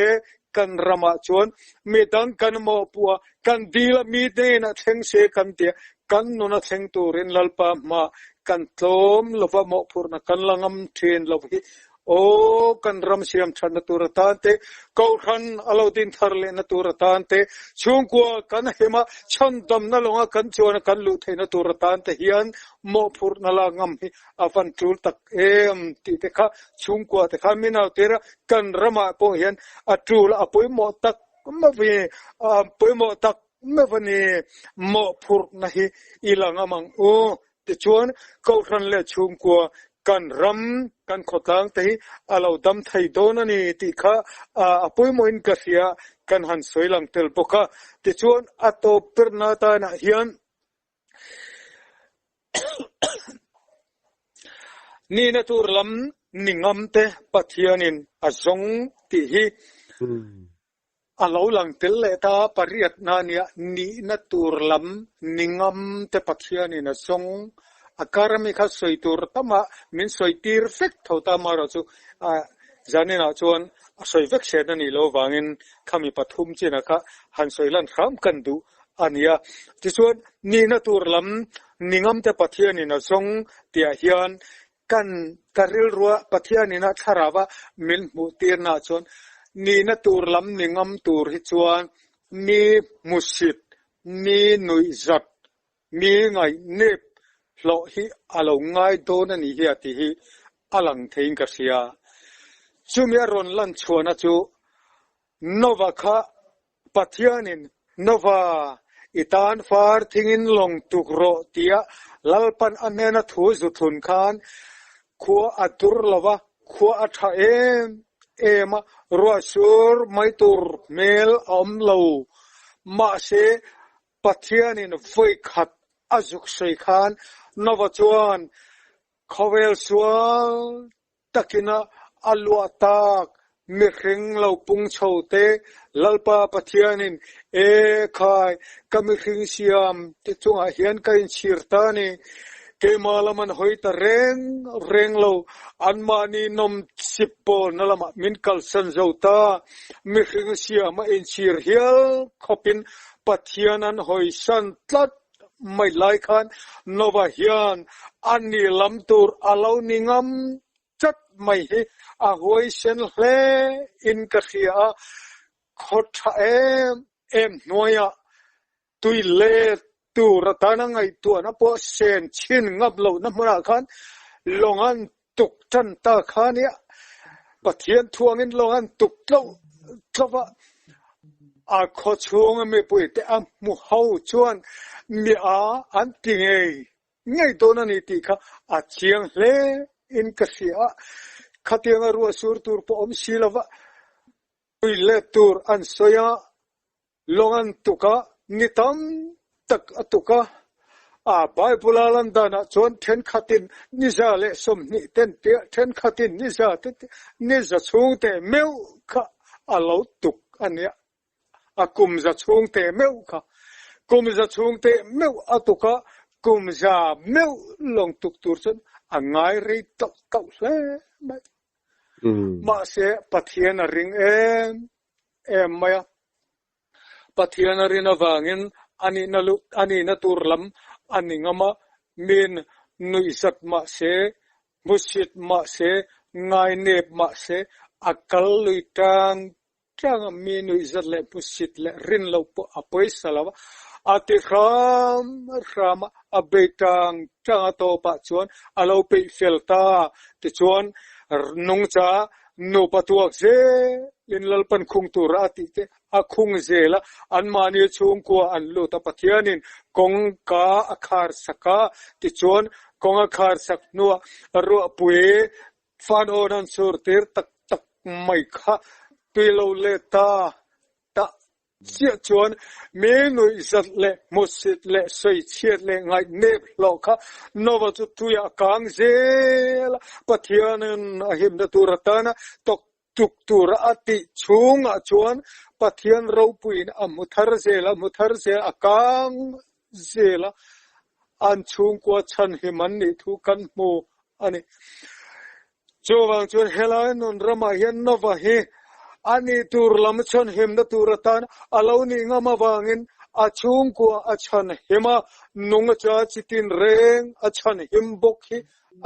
kan ramah chuan midang kan mawhpuh a, kan dil a, mi hnenah thleng se kan ti a, kan nuna thleng turin Lalpa hmaah kan tlawm lova mawhphurhna kan la ngam thin lo hi Aw, kan ram siam thatna tur atan te, Kohhran a lo din thar lehna tur atan te, chhungkua kan hema chhandamna lawnga kan chuana kan luh theihna tur atan te hian mawhphurhna la ngam hi a van tul tak em tih te kha chhungkua te kha min au tir a, kan ramah pawh hian a tul a pawimawh tak mawni, a pawimawh tak mawni mawhphurhna hi i la ngam ang u. Tichuan, Kohhran leh chhungkua kan ram, kan khawtlang te hi a lo dam thei dawn a ni tih kha a pawimawhin ka hria, kan han sawi lang tel bawk a. Tichuan, a tawp berna tanah hian nihna tur lam ni ngam te Pathianin a zawng tih hi A lo lang tel leh ta pariatna nia nihna tur lam ni ngam te Pathianin a zawng. A kar ami kha sawi tur tama min sawi tir vek tho ta amaherawh chu zaninah chuan a sawi vek hriat a nih loh vangin khami pathum chinah kha han sawi lan hram kan duh a nia. Tichuan nihna tur lam ni ngam te Pathianin a zawng tihah hian Kan ka rilrua Pathianin a thlarau a min hmuh tirnaah chuan nihna tur lam ni ngam tur hi chuan mi hmusit, mi nuihzat, mi ngaihnep hlawh hi a lo ngai dawn a nih hi a tih hi a lang theiin ka hria. Chumi a rawn lan chhuahna chu Nova kha Pathianin Nova, i tan far thingin lawng tuk rawh tia Lalpan a hnena thu zu thlun khan khua a tur lo va, khua a tha em em a, ruah sur mai tur hmel a awm lo. Mahse, Pathianin vawi khat a zuk sawi khan Nova chuan khawvel sual takina a luah tak mihring lo pung chho te Lalpa Pathianin, E khai, ka mihring siam te chungah hian ka inchhir ta a ni. Keimah lam an hawi ta reng reng lo, anmahni nawmchip pawlna lamah min kalsan zo ta. Mihring siam a inchhir hial khawpin Pathian an hawisan tlat mai lai khan Nova hian a ni lam tur a lo ni ngam chat mai hi a huaisen hle in ka hria a, khaw tha em em hnuaiah tui let tur atana ngaihtuahna pawh sen chhin ngam lohna hmunah khan lawng an tuk tan ta kha nia, Pathian thuangin lawng an tuk tloh tloh a, a khaw chhunga mipuite a hmu ho chuan mi a an ti ngei ngei dawn a ni tih kha a chiang hle in ka hria a, khatianga ruah sur tur pawh awm si lova tui let tur an sawi a. Lawng an tuk a, ni tam tak a tuk a. A Bible a lan danah chuan thenkhatin ni 120 ten tia, thenkhatin ni za te tia, ni za chhung teh meuh kha a lo tuk a nia. A kum za chhung teh meuh kha. Kum za chhung teh meuh a tuk a, kum za meuh lawng tuk tur chuan a ngai rei tauh tauh hle mai. Mahse, Pathian a ring em em mai a. Pathian a rin avangin a nihna luh a nihna tur lam a ni ngam a, min nuihzat mah se, hmusit mah se, ngainep mah se, a kal lui tang tang a, mi nuihzat leh hmusit leh rin loh pawh a pawisa lo a, a ti hram hram a, a bei tang tang a tawpah chuan a lo peih fel ta. Tichuan, nungcha Nupa tuak zelin Lalpan khung tura a tih te a khung zel a, anmahni chhungkua an lut a, Pathianin kawngka a khar sak a, tichuan kawng a khar sak hnuah ruahpui fanawn an sur tir tak tak mai kha tui lo let ta ta Chiah chuan mi nuihzat leh hmusit leh sawichhiat leh ngaihnep hlawh kha Nova chu tuiah a kang zel a, Pathianin a himna tur atana tawk tuk tura a tih chhungah chuan Pathian ropuiin a hmu thar zel a, hmu thar zel a kang zel a, an chhungkua chhanhim an nih thu kan hmu a ni. Chuvang chuan helai nun ramah hian Nova hi a nih tur lam chhanhimna tur atan a lo nih ngam avangin a chhungkua a chhanhim a, nung acha chitin reng a chhanhim bawk hi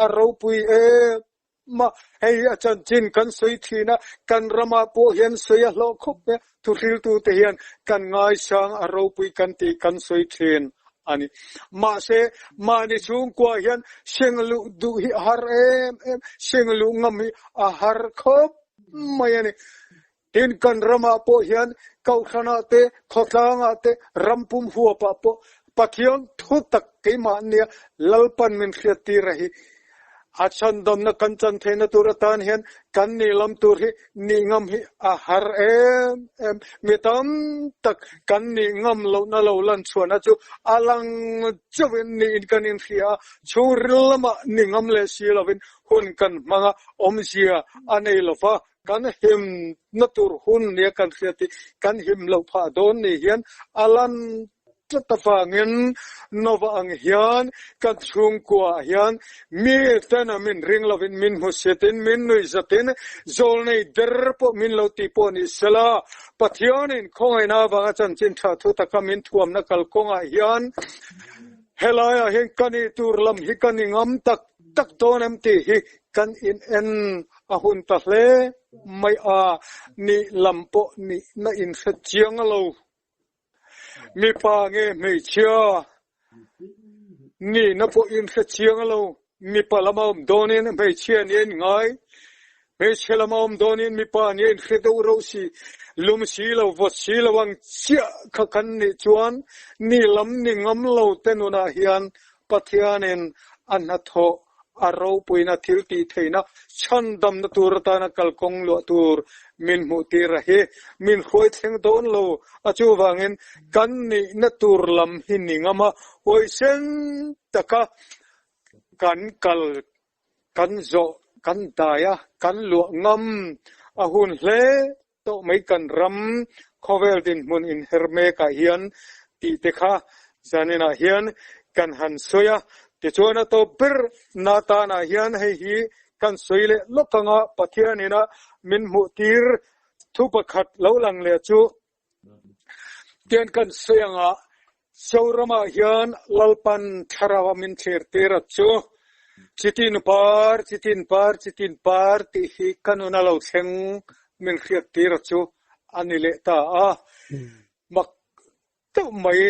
a ropui em a. Hei a chanchin kan sawi thin a, kan ramah pawh hian sawi a hlawh khawp mai a, thuhriltute hian kan ngaisang a ropui kan tih kan sawi thin. a ni. Mahse, mahni chhungkua hian seng luh duh hi a har em em, seng luh ngam hi a har khawp mai a ni. Tin, kan ramah pawh hian Kohhranah te, khawtlangah te, ram pum huapah pawh Pathian thu tak keimah nia Lalpan min hriattir a hi. A chhandamna kan chan theihna tur atan hian kan nih lam tur hi nih ngam hi a har em em. Mi tam tak kan nih ngam lohna lo lan chhuahna chu a lang chauhin niin kan inhria a, chhungril lamah ni ngam leh si lovin hun kan hmang a, awmzia a nei lo va, kan himna tur hun nia kan hriat hi kan him loh phah dawn ni hian a lan tlat avangin Nova ang hian kan chhungkuaah hian mi tena min ring lovin min hmusitin min nuihzatin zawlnei der pawh min lo ti pawh ni sela Pathianin khawngaihna avanga chanchin tha thu taka min thuamna kalkawngah hian helaiah hian ka nih tur lam hi ka ni ngam tak tak dawn em tih hi kan in en a hun ta hle mai a, nih lam pawh nihna inhre chiang lo. Mipa nge hmeichhia nihna pawh inhre chiang lo. Mipa lama awm dawnin hmeichhia nia in ngai, hmeichhe lama awm dawnin mipa nia inhre deuh reuh si, lum si lo, vawt si lo ang chiah kha kan nih chuan ni lam ni ngam lo te nunah hian Pathianin a hnathawh a ropuina thil tih theihna chhandamna tur atana kalkawng luah tur min hmuh tir a hi min hruai thleng dawn lo a chuvangin kan nihna tur lam hi ni ngam a huaisen taka kan kal kan zawh kan dai a kan luah ngam a hun hle tawh mai kan ram khawvel dinhmun inher mekah hian tih te kha zaninah hian kan han sawi a, tichuan a tawp ber na tanah hian hei hi kan sawi leh lawk anga Pathianin a min hmuh tir thu pakhat lo lang leh chu tian kan sawi anga Zoramah hian Lalpan thlarau a min thlir tir a chu chitin par chitin par chitin par tih hi ka nun a lo thleng min hriat tir a chu a ni leh ta a. Mak deuh mai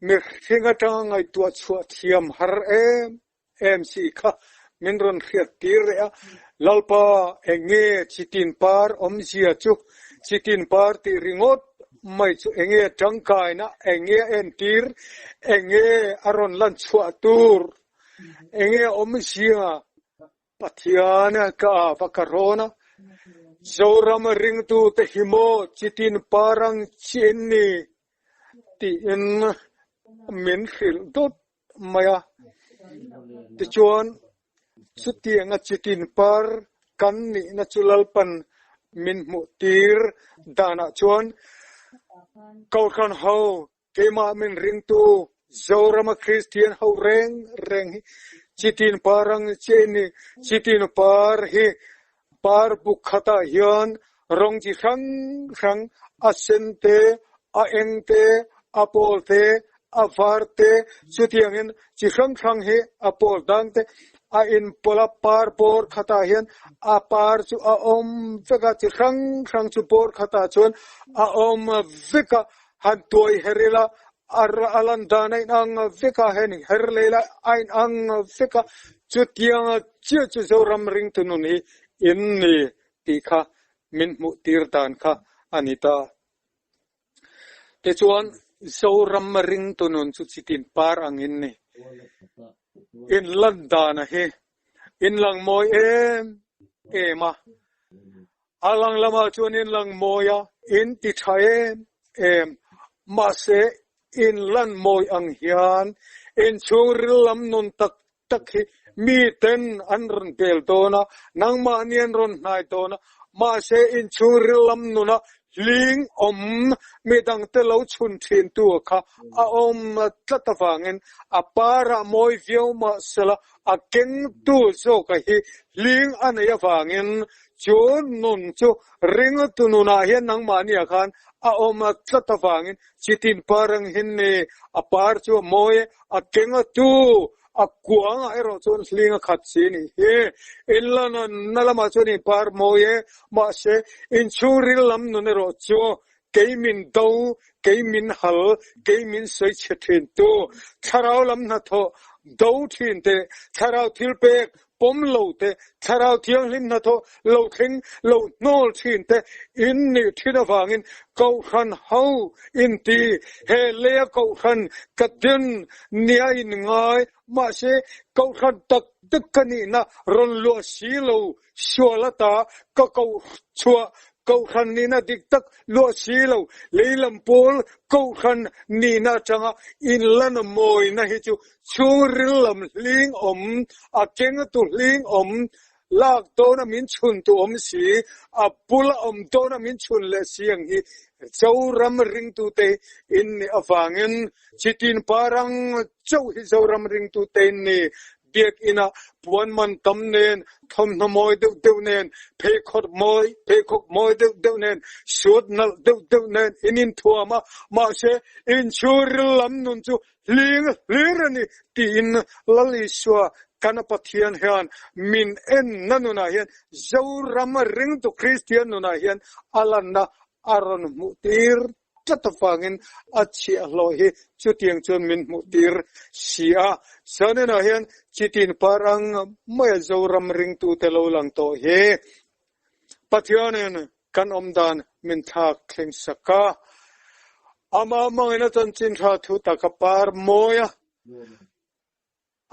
mihring atanga ngaihtuah chhuah thiam har em em si kha min rawn hriat tir leh a, Lalpa eng nge chitin par awmzia chu, chitin par tih ringawt mai chu eng nge tangkaina, eng nge a entir, eng nge a rawn lan chhuah tur, eng nge awmzia Pathian ka va ka rawn a, Zoram ringtute hi maw chitin par ang chi in ni tiin min hrilh dawt mai a. Tichuan, chutianga chitin par kan nihna chu Lalpan min hmuhtir danah chuan Kohhran ho. Keimah min ringtu Zorama Kristian ho reng reng hi chitin par ang che ni. Chitin par hi par buk khatah hian rawng chi hrang hrang a sen te, a eng te, a pawl te, a var te, chutiangin chi hrang hrang hi a pawl dang te a inpawlh a, par bawr khatah hian a par chu a awm vek a, chi hrang hrang chu bawr khatah chuan a awm vek a, han tuai her ila a lan dan a inang vek a, hen her leh ila a inang vek a, chutiang chiah chu Zoram ringtu nun hi in ni tih kha min hmuh tir dan kha a ni ta. Tichuan, Zoram ringtu nun chu chitin par angin ni. In lan dana hi in lang mawi em em a, a lang lamah chuan in lang mawi a, in ti tha em em. Mahse, in lan mawi ang hian in chhungril lam nun tak tak hi miten an rawn bel dawn a, nangmahni an rawn hnai dawn a, mahse inchhungril lam nuna hling awm midangte lo chhun thintu kha a awm tlat avangin a parah mawi viau mahsela a kengtu zawka hi hling a neih avangin chu nun chu ringtu nunah hian nangmahniah khan a awm tlat avangin chitin par ang hin ni a par chu a mawi e, a kengatu a kuangah erawh chuan hling a khat si nih hi. In la na lamah chuan in par mawi e, mahse in chhungril lam nun erawh chu kei min do, kei min hal, kei min sawi chhe thin tu, thlarau lam hnathawh do thin te, thlarau thil pek pawm lo te, Thlarau Thianghlim hnathawh lo thleng lo hnawl thin te in nih thin avangin Kohhran ho in ti. He leia Kohhran ka din nia in ngai, mahse Kohhran tak tak ka nihna rawn luah si lo sual ata ka koh chhuah Kohhran nihna dik tak luah si lo, leilam pawl Kohhran nihna atanga inlan mawina hi chu chhungril lam hling awm, a kengtu hling awm, lak dawna min chhun tu awm si, a bula awm dawna min chhun leh si ang hi Zoram ringtute in nih avangin chitin parang chauh hi Zoram ringtute in ni. Biakinn-ah puan man tam nen, thawmhnaw mawi deuh deuh nen, pheikhawk mawi, pheikhawk mawi deuh deuh nen, suit nalh deuh deuh nen in inthuam a, mahse inchhungril lam nun chu hling hlir a ni tiin Lal Isua kan Pathian hian min enna nunah hian Zoram ringtu Kristian nunah hian a lanna a rawn hmuh tir tlat avangin a chhiahhlawh hi chutiang chuan min hmuh tir si a. Zaninah hian chitin par ang maia Zoram ringtute lo lang tawh hi Pathianin kan awmdan min thlak thleng sak a. Amah hmangin a chanchin tha thu taka par mawi a.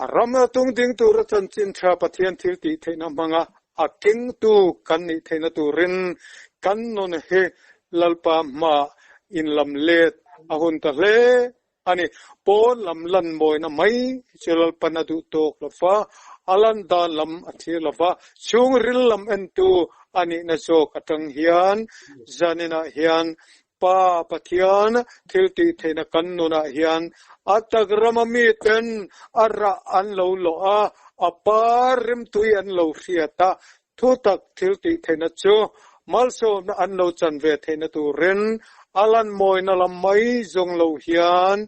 A ram a tung ding tura chanchin tha Pathian thil tih theihna hmanga a kengtu kan nih theihna turin kan nun hi Lalpa hmaah inlam let a hun ta hle a ni. Pawn lam lan mawina mai chu Lalpan a duh tawk lo va, a lan dan lam a thlir lo va, chhungril lam entu a nihna zawk atang hian zaninah hian Pa Pathian thil tih theihna kan nunah hian a tak rama miten a rah an lo lawh a, a par rimtui an lo hriat a, thutak thil tih theihna chu malsawmna an lo chan ve theihna turin a lan mawina lam mai zawng lo hian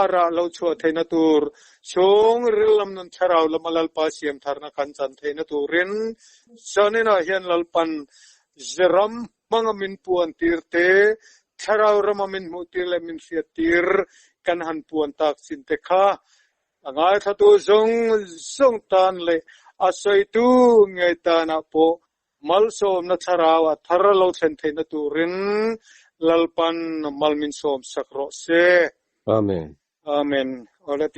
a rah lo chhuah theihna tur chhung ril lam nun thlarau lama Lalpa siam tharna kan chan theihna turin zaninah hian Lalpan Zeram Hmanga min puan tir te, thlarau rama min hmuh tir leh min hriat tir kan han puan tak chin te kha a ngaithlatu zawng zawng tan leh a sawitu ngei tanah pawh malsawmna thlarau a thar lo thlen theihna turin Lalpan mal min sawm sak rawh se. Amen. Amen. Awle.